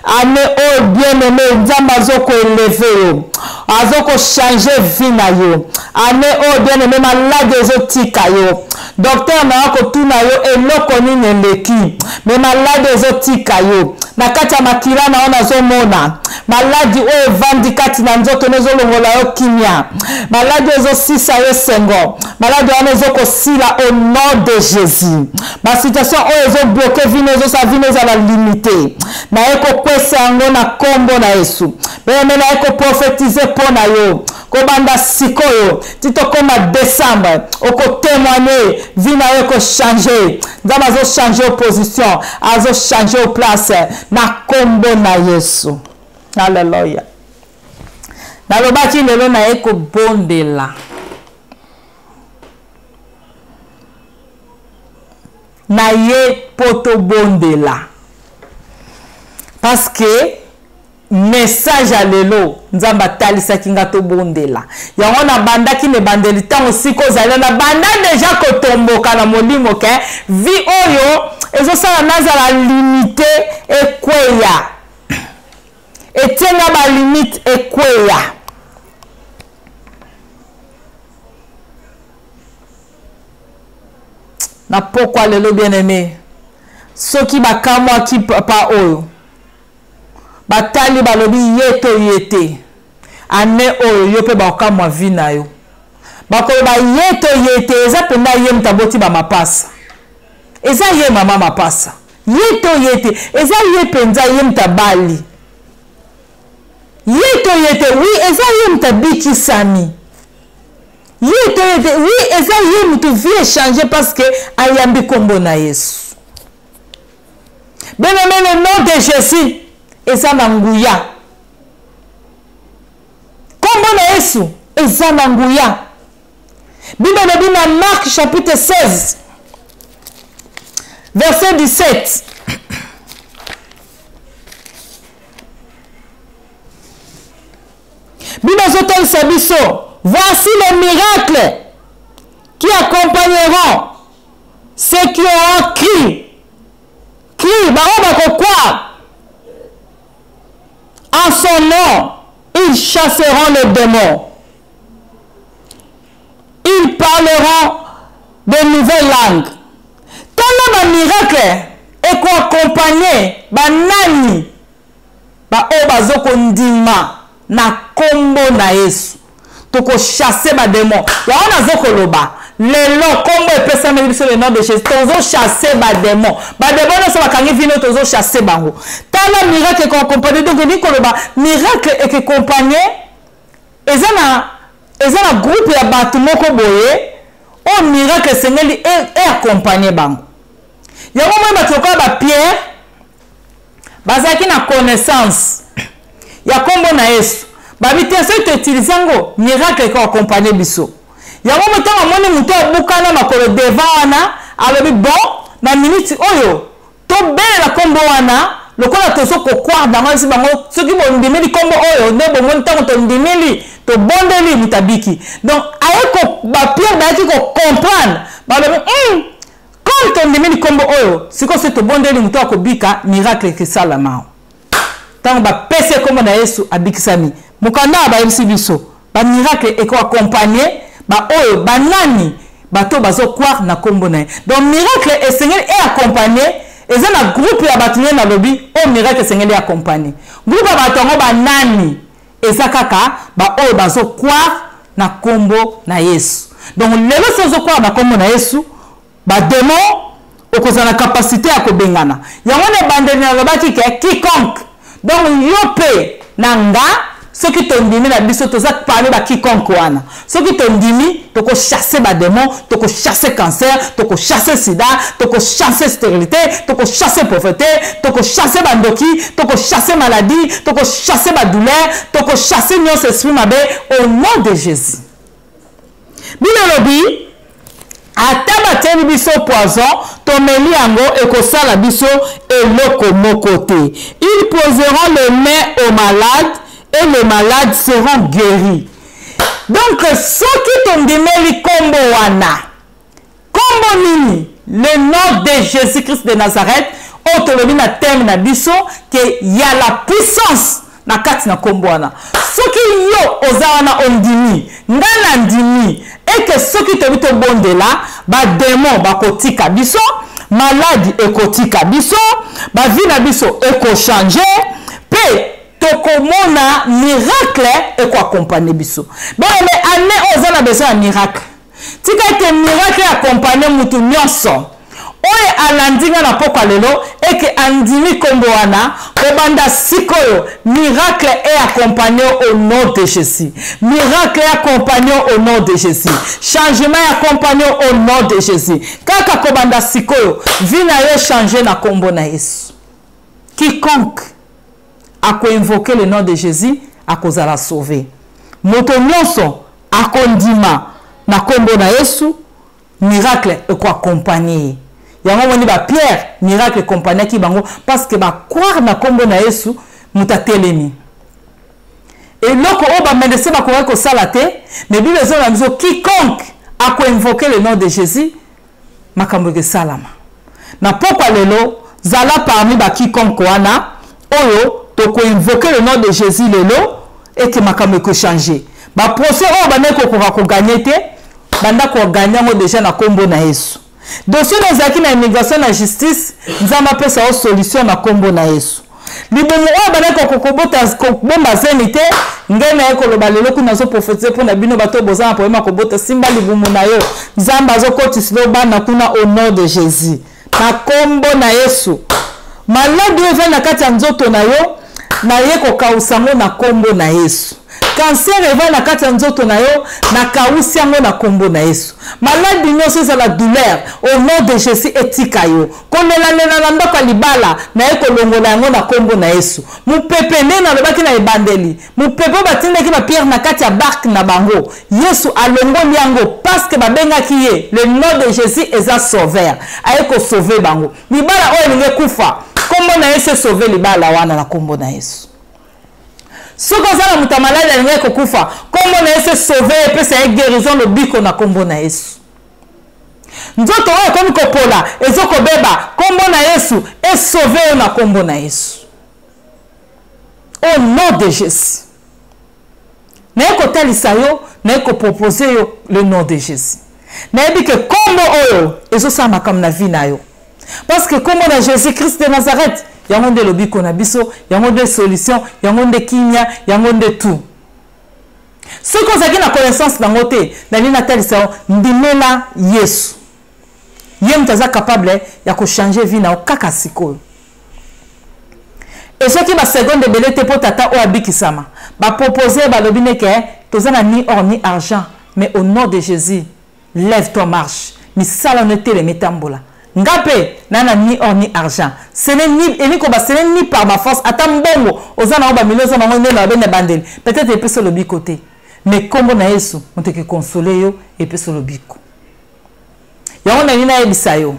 ane oyo, bien aimé, Nzambe azokoélever yo, azokochanger vie na yo ane oyo, bien aimé, maladie ezotika yo, docteur na yo kotuna yo eloko nini eleki, mais maladie ezotika yo na kati ya makila na yo. Nazomona maladie oyo evandi kati na nzoto no, ezolongola yo kimia, maladie oyo ezosisa yo esengo, maladie wana ezokosila au nom de Jésus. Basituation oyo ezobloquer vie no, ezosala vie no ezala limité, naye kokwesa yango na nkombo na Yesu. Bien-aimé, naye koprophétiser mpo na yo, kobanda sikoyo ti tokóma décembre, okotémoigne, vie na yo ekochanger. Nzambe azochanger yo position, azochanger yo place na nkombo na Yesu. Alleluya. Nalobaki lelo naye kobondela, na ye mpo tobondela, parce que message ya lelo Nzambe atalisaki nga tobondela yango. Nabandaki na ebandeli, ntango sika ozali, nabanda déjà kotomboka na molimo ke vie oyo ezosala nazala limité ekweya, etienga balimite ekweya. Na pokwa lelo, bien aimé, soki bakamwaki papa oyo, batali, balobi ye to ye te, ane oyo yo mpe bakokamwa vie na yo, bakoloba ye to ye te, eza mpenza ye moto aboti bamapasa, eza ye mama mapasa, ye to ye te, eza ye mpenza, ye moto abali, ye to ye te, oui, eza ye moto abikisami, ye to ye te, oui, eza ye moto vie echanger parce que ayambi nkombo na Yesu. Bien-aimé, le nom de Jésus eza na nguya, nkombo na Yesu eza na nguya. Bible elobi na Marc chapitre 16 verset 17, Bible ezotalisa biso: "Voici les miracles qui accompagneront ceux qui auront cru, bango bakocroire en son nom, ils chasseront les démons, ils parleront de nouvelles langues." Tala bamiracle ekoaccompagner banani? Baoyo bazokondima na nkombo na Yesu. Tokochasser badémon. Yango nazokoloba lelo, nkombo epesameli biso, le nom de Jésus, tozochasser badémon. Badémon nyonso bakangi vino, tozochasser bango. Tala miracle ekoaccompagner. Donc elingi koloba miracle ekoaccompagner eza na groupe ya bato moko boye oyo miracle esengeli eaccompagner bango. Yango moi, bato lokola bapierre bazalaki na connaissance ya nkombo na Yesu, babi te soki toutiliser yango, miracle ekoaccompagner biso. Yango mo ntango amoni moto abukana makolo devant wana, alobi: "Bon, na miniti oyo tobelela nkombo wana, lokola tozokocroire bango esi bango, soki bondimeli nkombo oyo nde bomoni, ntango tondimeli, tobondeli, moto abiki." Donc aye, bapierre bayaki kocomprendre, balobi: Comme tondimeli nkombo oyo, sikoyo soki tobondeli, moto akobika, miracle ekesalama." Ntango bapesi nkombo na Yesu, abikisami. Mokanda oyo bayebisi biso bamiracle ekoaccompagner baoyo banani? Bato bazocroire na nkombo na ye. Donc miracle esengeli eaccompagner, eza na groupe ya bato nde nalobi oyo miracle esengeli accompagner. Groupe ya bato yango banani? Eza kaka baoyo bazocroire. Na nkombo na Yesu. Donc lelo soki ozokwala na nkombo na Yesu, bademon okozala na kapasite ya kobengana yango. Na ebandeli nalobaki ke quiconque, donc yo mpe na nga, soki tondimi na biso, toza parmi ba quiconque wana. Soki tondimi, tokochasse bademon, tokochasse cancer, tokochasse sida, tokochasse stérilité, tokochasse pauvreté, tokochasse bandoki, tokochasse maladie, tokochasse badouleur, tokochasse nyonso esprit mabe au nom de Jésus. Bino elobi, ata batieli biso poison, tomeli yango, ekosala biso eloko moko te. Ils poseront les mains aux malades et les malades seront guéris. Donc soki tondimeli nkombo wana, nkombo nini? Le nom de Jésus Christ de Nazareth, oyo tolobi na thème na biso ke ya la puissance na kati na nkombo wana. Soki yo oza wana ondimi, ngai na ndimi eke soki tobi tobondela, bademon bakotika biso, maladi ekotika biso, bavi na biso ekochange, mpe tokomona miracle ekoakompagne biso. Bien-aimé, année oyo oza na besoin ya miracle. Tika ete miracle accompagne mutu nyonso oyo alandi nga na pokwa lelo, eke andimi nkombo wana. Kobanda sikoyo, miracle e accompagne au nom de Jésus. Miracle e accompagne au nom de Jésus. Changement e accompagne au nom de Jésus. Kaka kobanda sikoyo, vie na yo change na nkombo na Yesu. Quiconque akoinvoke le nom de Jésus akozala sauvé. Moto nyonso akondima na nkombo na Yesu, miracle ekoakompagne ye. Yango omoni bapierre, miracle ekompagnaki bango parce que bacroire na nkombo na Yesu. Moto atelemi, eloko oyo bamedecin bakokaki kosala te, mais Bible ezoloba biso, quiconque akoinvoke le nom de Jésus, makambo ekesalama. Na pokwa lelo, zala parmi baquiconque wana oyo tokoinvoke le nom de Jésus lelo, eke makambo ekochange. Baprocès oyo bandaki kokoka koganye te, banda koganye yango deja na nkombo na Yesu. Dossier oyo ezalaki na immigration, na justice, Nzambe apesa yo solution na nkombo na Yesu. Libumu oyo bandaki kokobota, kobomba zemi te, ngai naye koloba lelo kuna, azoprofetize mpo na bino bato boza na problème ya kobota. Simba libumu na yo, Nzambe azokotisila bana kuna au nom de Jésus, na nkombo na Yesu. Maladi oyo ezali na kati ya nzoto na yo, naye kokausa yango na nkombo na Yesu. Cancer evai na kati ya nzoto na yo, nakausi yango na nkombo na Yesu. Maladi nyonso ezala douleur, au nom de Jésus, etika yo. Kolelalela na ndako ya libala, naye kolongola yango na nkombo na Yesu. Mopepe, nde nalobaki na ebandeli, mopepe oyo batindaki bapierre na kati ya barke na bango, Yesu alongoli yango parce que babengaki ye. Le nom de Jésus eza sauveur, aye kosauve bango. Libala oyo elingi ekufa, nkombo na Yesu esauve libala wana na nkombo na Yesu. Soki oza na moto ya maladi alingaki kokufa, nkombo na Yesu esauve, epesa ye guérison, lobiko na nkombo na Yesu. Nzoto oyo ekomi kopola, ezokobeba, nkombo na Yesu esauve yo na nkombo na Yesu. Au nom de Jésus, naye kotalisa yo, naye kopropose yo le nom de Jésus. Nayebi ke nkombo oyo ezosala makambo na vie na yo, parce que nkombo na Jésus Christ de Nazareth, yango nde lobiko na biso, yango nde solution, yango nde kimia, yango nde tout. Soki ozalaki na connaissance nango te, nalingi natalisa yo: ndimela Yesu. Ye moto aza capable ya kochange vie na yo kaka sikoyo. Esoki baseconde ebele te mpo tata oyo abikisama, bapropose, balobi neke toza na ni or ni argent, mais au nom de Jésus, lève toi, marche. Misala no etelema, etambola. Nga mpe na na ni or ni argent, ce n'est ni elingi koba, ce n'est ni par ma force. Ata mbongo oza nango, bamilio oza nango, nde na babene bandeli, peut-être epesa lobiko te, mais nkombo na Yesu moto ekekonsole yo, epesa lobiko. Yango nalingi nayebisa yo: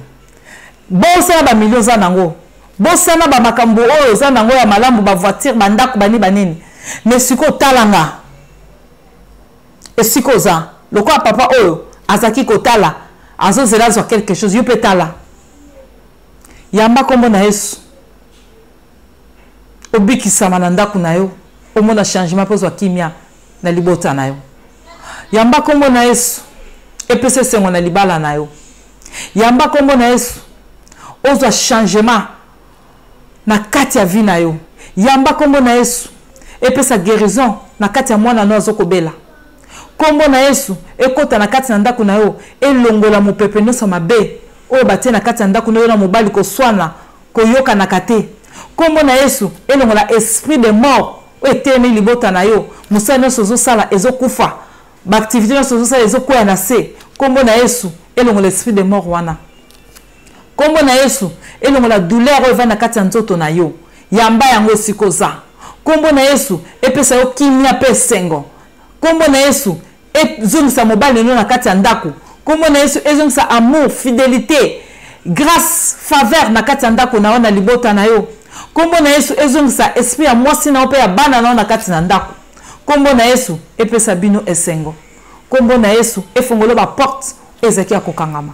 bosala bamilio oza nango, bosana bamakambo oyo oza nango ya malamu, bavoiture, bandako, bani banini, mais sikoyo talanga esika oza lokola papa oyo azalaki kotala, azozela azwa quelque chose. Yo mpe tala, yamba nkombo na Yesu, obikisama na ndako na yo, omona changement mpo ozwa kimia na libota na yo. Yamba nkombo na Yesu, epesa esengo na libala na yo. Yamba nkombo na Yesu, ozwa changement na kati ya vie na yo. Yamba nkombo na Yesu, epesa guérison na kati ya mwana no azokobela. Nkombo na Yesu ekota na kati na ndako na yo, elongola mopepe nyonso mabe oyo batie na kati ya ndako na yo na mobali koswana, koyokanaka te. Nkombo na Yesu elongola esprit de mort oyo etelemi libota na yo, mosala nyonso ozosala ezokufa, baaktivité nyonso ozosala ezokwea na se. Nkombo na Yesu elongola esprit de mort wana. Nkombo na Yesu elongola douleur oyo evandi na kati ya nzoto na yo. Yamba yango esika oza. Nkombo na Yesu epesa yo kimia mpe esengo. Nkombo na Yesu ezongisa mobali na yo na kati ya ndako. Nkombo na Yesu ezongisa amour, fidelité, grâce, faveur na kati ya ndako na yo, na libota na yo. Nkombo na Yesu ezongisa esprit ya mwasi na yo mpe ya bana na yo na kati na ndako. Nkombo na Yesu epesa bino esengo. Nkombo na Yesu efongola ba porte ezalaki ya kokangama.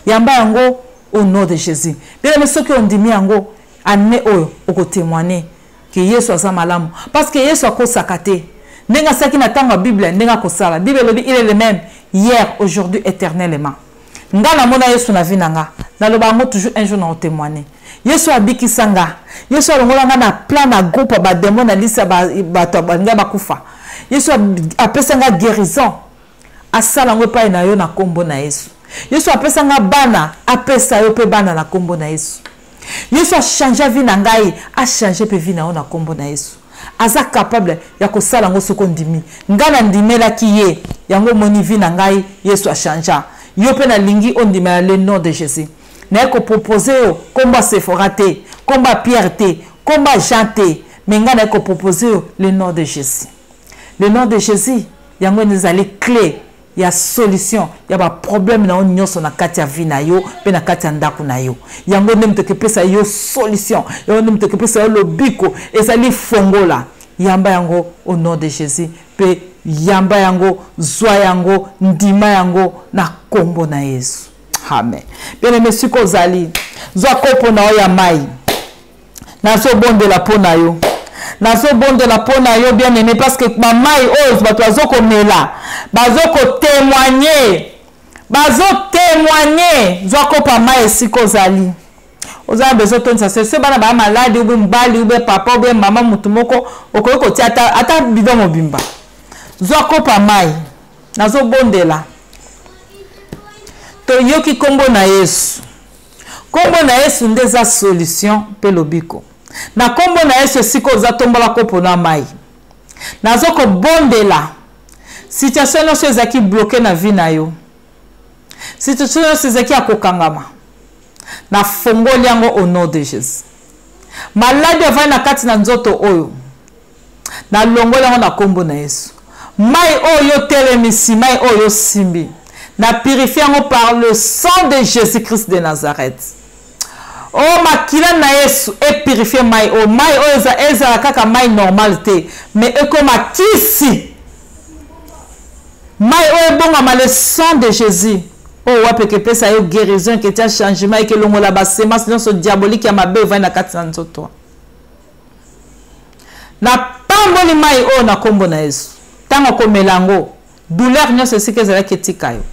Yamba yango au nom de Jésus. Bien-aimé, soki ondimi yango, année oyo okotémoigner que Yesu aza malamu, parce que Yesu akosaka te. Ndenge asalaki na ntango ya Bible, ndenge akosala. Bible elobi il est le même hier, aujourd'hui, éternellement. Nga namona Yesu na vie na nga. Naloba yango toujours, un jour na otémoigner. Yesu abikisa nga. Yesu alongola nga na plan na groupe ya ba démons na liste ya bato balinga bakufa. Yesu apesa nga guérison. Asala yango epai na yo na kombo na Yesu. Yesu apesa nga bana, apesa yo pe bana na kombo na Yesu. Yesu a changer vie na ngai, a changer pe vie na yo na kombo na Yesu. Aza capable ya kosala yango soko ndimi. Nga na ndimelaki ye, yango omoni vie na ngai, Yesu a changea. Yo pe nalingi ondimela le nom de Jésus. Naye ko proposer yo kombo ya Sephora te, kombo ya Pierre te, kombo ya Jean te, mais nga naye ko proposer yo le nom de Jésus. Le nom de Jésus yango ezali clé ya solution ya ba problème na yo nyonso na kati ya vie na yo pe na kati ya ndako na yo. Yango nde moto ekopesa yo solution, yango nde moto ekopesa yo lobiko, ezali fongola. Yamba yango au nom de Jésus, pe yamba yango, zwa yango, ndima yango na kombo na Yesu. Amen. Bien-aimé, siko ozali, zwa kopo na yo ya mai. Nazobondela mpo na yo. Nazobondela mpo na yo, bien-aimé, parce que ba mai oyo bato bazokomela, bazokotémoigner, bazotémoigner. Zwa kopo ya mai esika ozali. Oza na besoin otondisa se soki bana baya maladi, ou bien mobali, ou bien papa, ou bien mama, motu moko, okoki kotia ata bidon mobimba. Zwa kopo ya mai. Nazobondela. Toyoki kombo na Yesu. Kombo na Yesu nde eza solution pe lobiko. Na kombo na Yesu esika oza, tombola kopo na mai. Nazo kobondela. Situation nyonso ezalaki bloqué na vie na yo. Situation nyonso ezalaki ya kokangama. Na fongoli yango au nom de Jésus. Maladi avandi na kati na nzoto oyo. Na longoli yango na kombo na Yesu. Mai oyo yo telemisi, mai oyo yo simbi, na purifie yango par le sang de Jésus-Christ de Nazareth. Oh, makila na Yesu e purifie mai oyo. Mai oyo ezala kaka mai normal te, mais ekoma kisi. Mai oyo ebongama le sang de Jésus. Oyo wapi ekepesa yo guérison, eketia changement, ekelongola ba semence nyonso diabolique ya mabe evandi na kati na nzoto. Na pamboli mai oyo na kombo na Yesu. Tango okomela yango, douleur nyonso esika ezalaki etika yo.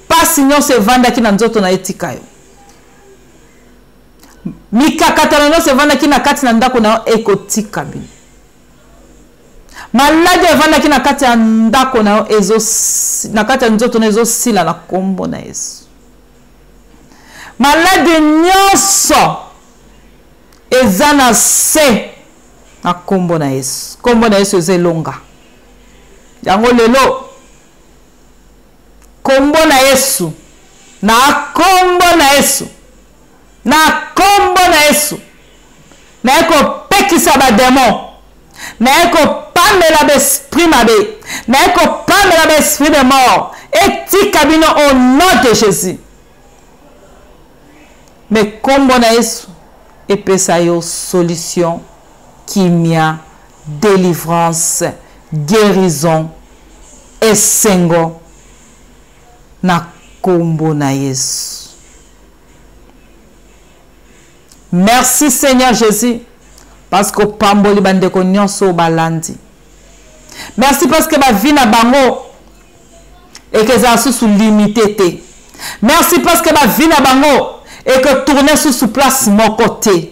Pasi nyonso evandaki na nzoto na etika yo. Mikakatano nyonso evandaki na kati na ndako na yo ekotika bino. Maladi evandaki na kati ya ndako na yo, na kati ya nzoto na yo ezosila na kombo na Yesu. Maladi nyonso eza na se na kombo na Yesu. Kombo na Yesu eza elonga. Yango lelo kombo na Yesu, na kombo na Yesu, na kombo na Yesu, naye kopekisa ba demon, naye kopamela ba esprit mabe, naye kopamela ba esprit de mort, etika bino au nom de Jésus. Mais kombo na Yesu epesa yo solution, kimia, délivrance, guérison, esengo na kombo na Yesu. Merci Seigneur Jésus parce que opamboli bandeko nyonso balandi. Merci parce que ba vie na bango ekezala susu limité te. Merci parce que ba vie na bango eko tourner susu place moko te.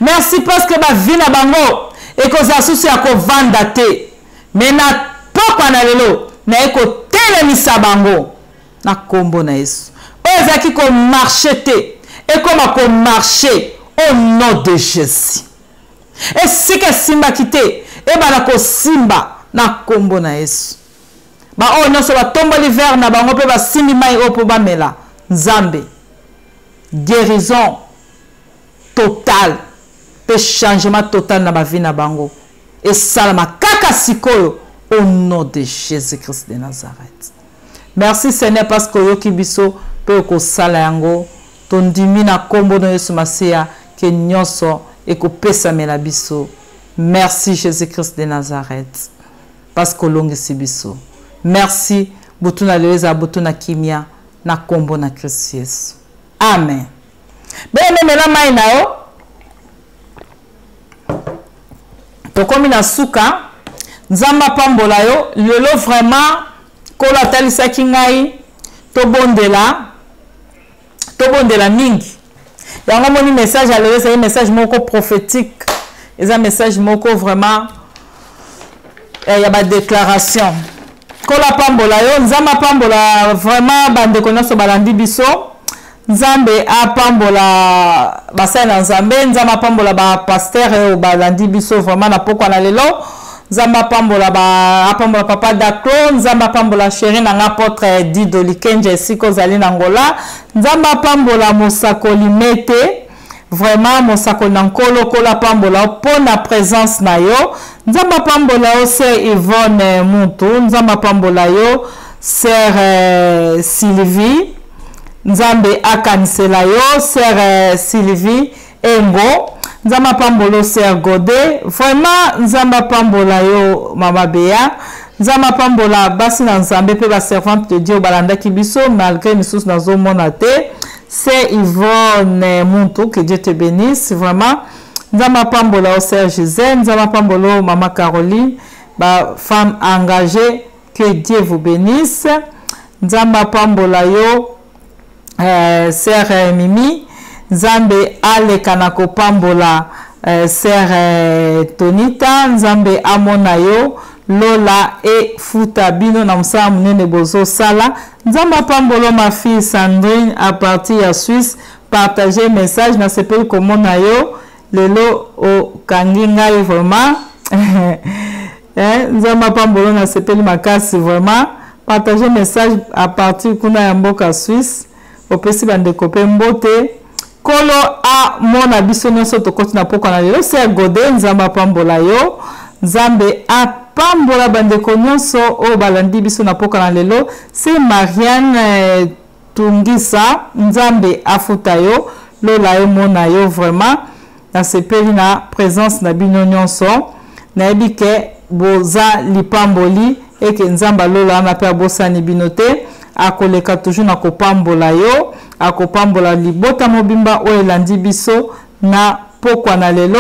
Merci parce que ba vie na bango ekozala susu ya kovanda te. Mais na pokwa na lelo naye kotelemisa bango na nkombo na Yesu. Oyo ezalaki komarche te ekoma komarche au nom de Jésus. Esika esimbaki te ebanda kosimba na nkombo na Yesu. Baoyo nyonso batomboli verre na bango mpe basimbi mai oyo mpo bamela, Nzambe, guérison totale mpe changement total na bavi na bango esalama kaka sikoyo au nom de Jésus-Christ de Nazareth. Merci Seigneur parce que oyoki biso mpe okosala yango. Tondimi na nkombo na Yesu Masiya ke nyonso ekopesamela biso. Merci Jésus-Christ de Nazareth parce que olongisi biso. Merci butu na lelo ezala butu na kimia na nkombo na Christ Yesu. Amen. Bene mela mai na yo. Tokomi na suka. Nzambe apambola yo lelo vraiment. Nkolo atalisaki ngai tobondela, tobondela mingi. Yango moni message ya lelo ezali message moko prophétique, eza message moko vraiment ya ba déclaration. Nkolo apambola yo, Nzambe apambola vraiment bandeko nyonso balandi biso. Nzambe apambola basali na Nzambe, Nzambe apambola ba pasteur oyo balandi biso vraiment na pokwa na lelo. Nzambe apambola ba apambola papa Daclo, Nzambe apambola chéri na nga apôtre Dido Likenja esika ozali na Angola. Nzambe apambola mosakoli Mete, vraiment mosakoli na Nkolo, Nkolo apambola yo mpo na présence na yo. Nzambe apambola yo sœur Yvonne Muntu, Nzambe apambola yo sœur Sylvie, Nzambe akanisela yo sœur Sylvie Engo, Nzambe apambola yo sœur Godé, vraiment Nzambe apambola yo mama Bea, Nzambe apambola basi na Nzambe pe ba servante de Dieu balandaki biso malgré misusu nazomona te. Sœur Yvonne Muntu, que Dieu te bénisse vraiment. Nzambe apambola yo sœur Gisèle, Nzambe apambola yo mama Caroline, ba femme engagée, que Dieu vous bénisse. Nzambe apambola yo sœur Mimi, Nzambe aleka na kopambola sœur Tonita, Nzambe amona yo lola efuta bino na mosala monene bozosala. Nzambe apambola ma fille Sandrine à partir ya Suisse. Partager message, nasepeli komona yo lelo, okangi ngai vraiment. Nzambe apambola, nasepeli makasi vraiment. Partager message à partir kuna ya mboka Suisse, opesi bandeko pe mbote. Kolo amona biso nyonso tokoti na pokwa na lelo. Sœur Godé, Nzambe apambola yo, Nzambe apambola bandeko nyonso oyo balandi biso na pokwa na lelo. C'est Marianne Tungisa, Nzambe afuta yo, lola emona yo vraiment. Nasepeli na présence na bino nyonso, nayebi ke boza lipamboli eke Nzambe alola wana pe abosani bino te, akoleka toujours na kopambola yo, akopambola libota mobimba oyo elandi biso na pokwa na lelo,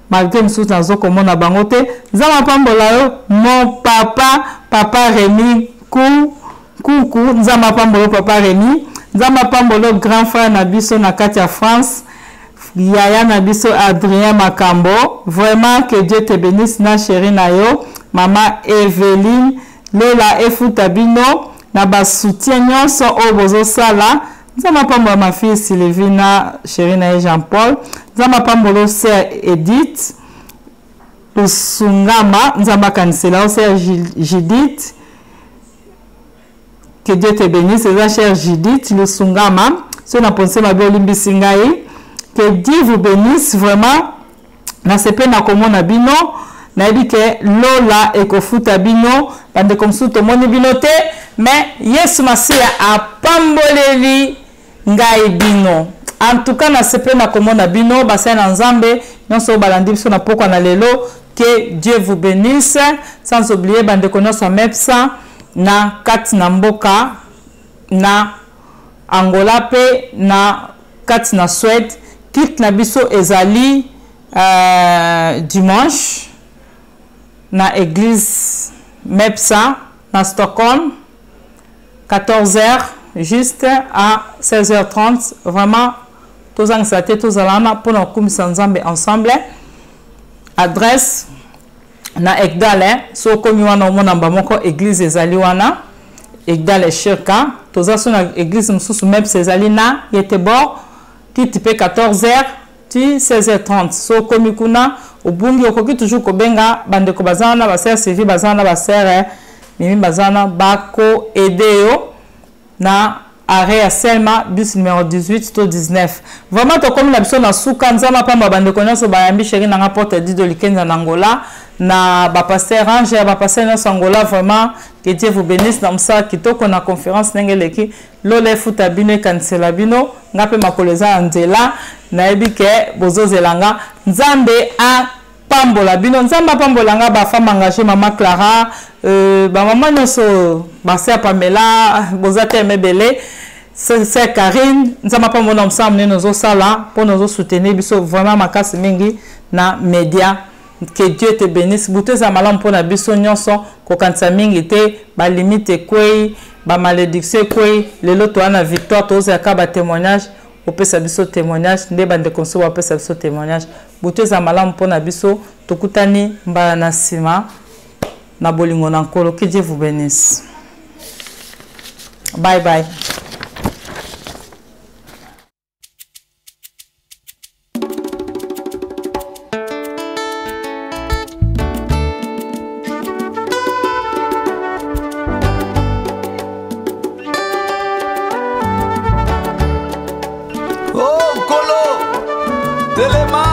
malgré misusu nazokomona bango te. Nzambe apambola yo mon papa, papa Rémi Kuku, Nzambe apambola yo papa Rémi, Nzambe apambola yo grand frère na biso na kati ya France, yaya na biso Adrien Makambo, vraiment que Dieu te bénisse na chérie na yo mama Evelyne, lola efuta bino na ba soutien nyonso oyo bozosala. Nzambe apambola ma fille Sylvie na chérie na ye Jean-Paul, Nzambe apambola sœur Edith Lusungama, Nzambe akanisela yo sœur Judith, que Dieu te bénisse, eza chère Judith Lusungama, soki na ponse mabe olimbisi ngai, que Dieu vous bénisse vraiment. Nasepeli na komona bino, nayebi ke lola ekofuta bino. Bandeko mosusu tomoni bino te, mais Yesu Masiya apamboleli ngai bino. En tout cas nasepeli na komona bino basali na Nzambe nyonso oyo balandi biso na pokwa na lelo, que Dieu vous bénisse. Sans oublier bandeko nyonso ya MEPSA na kati na mboka na Angola pe na kati na Suède. Culte na biso ezali dimanche na église MEPSA na Stockholm, 14h juste à 16h30. Vraiment tozangisa te, tozala wana mpona kokumisa Nzambe ensemble. Adresse Na Ekdal, hein, so okomi wana omona mba moko église ezali wana Ekdal Eshirka. Toza so na église mosusu MEPS ezali na Yetebor, kiti mpe 14h ti 16h30. So okomi kuna obungi, okoki toujours kobenga bandeko baza wana, basere Sylvie baza wana, basere Mimi baza wana, bako aider yo na arrêt ya Selma, bus numéro 18 to 19. Vraiment tokomi na biso na suka. Nzambe apamba bandeko nyonso bayambi chéri nanga porte Dido Likenza na Angola, na bapasteur Ange, ya bapasteur nyonso Angola. Vraiment, que Dieu vous bénisse na mosala kitoko na conférence ndenge eleki. Lola efuta bino, ekanisela bino. Nga mpe makolo eza na nzela, nayebi ke bozozela nga. Nzambe apambola bino, Nzambe apambola nga bafemme engagé, mama Clara, bamama nyonso, basœur Pamela, boza te ebele, sœur Karine. Nzambe apambola mosala monene ozosala mpona ozosoutenir biso vraiment makasi mingi na média. Que Dieu te bénisse. Butu eza malamu mpona biso nyonso. Kokanisa mingi te, balimite ekwei, bamalédiction ekwei. Lelo toza na victoire. Tozalaka batémoignage, opesa biso témoignage nde bandeko mosusu bapesa biso témoignage. Butu eza malamu mpona biso. Tokutani mbala na nsima na bolingo na Nkolo. Que Dieu vous bénisse. Bye bye. Oh, Nkolo, telema.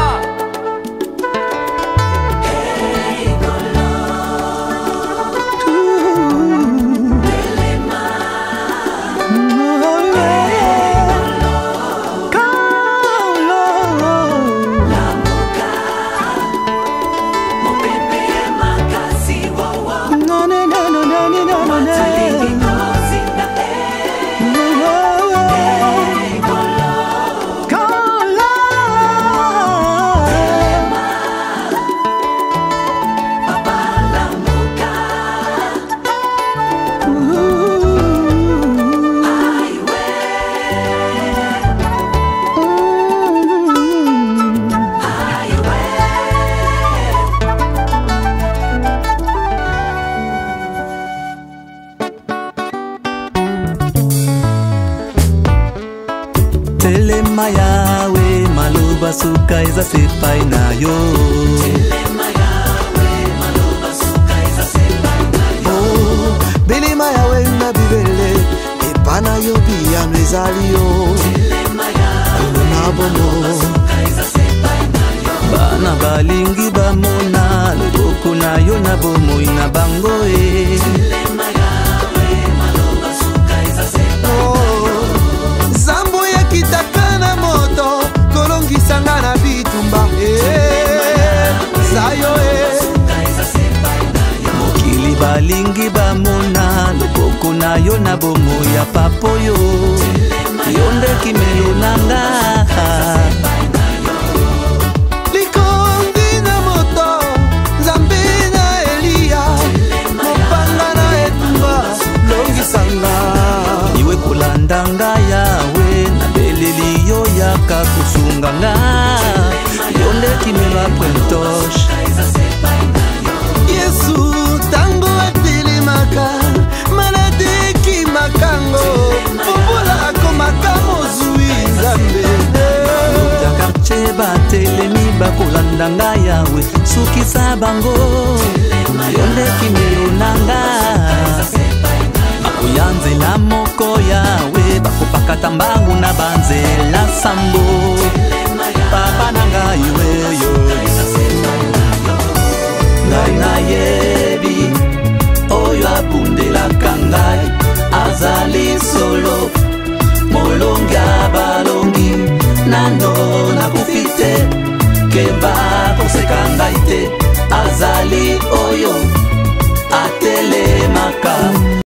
Telema Yawe, maloba suka eza sepai na yo. Oh, belema Yawe na bibele epa na yo, biyano ezali yo kolo na bomo. Bana balingi bamona loboko na yo na bomoi na bango e. Zambo ekitaka na moto kolongisanga na bitumba eh, zayo e. Mokili balingi bamona loboko na yo na bomoi ya papoyo, yo nde kimelo na nga. Likondi na moto, Nzambe na Eliya, mopanga na etumba, longisanga. Iwe kolanda nga Yawe, nabeleli yo, yaka kosunga nga, yo nde kimelo ya printoche. Yesu ntango atelemaka, maladi ekimakango, popola akomaka mozwi, Nzambe. Ya quartier batelemi bakolanda nga Yawe, sukisa bango, yo nde kimelo na nga. Bakoya nzela moko Yawe, bakopakata mbangu na banzela sambo, papa na ngai weyo. Ngai nayebi oyo abundelaka ngai azali solo molongi ya balongi. Nano nakufi te, keba koseka ngai te, azali oyo atelemaka.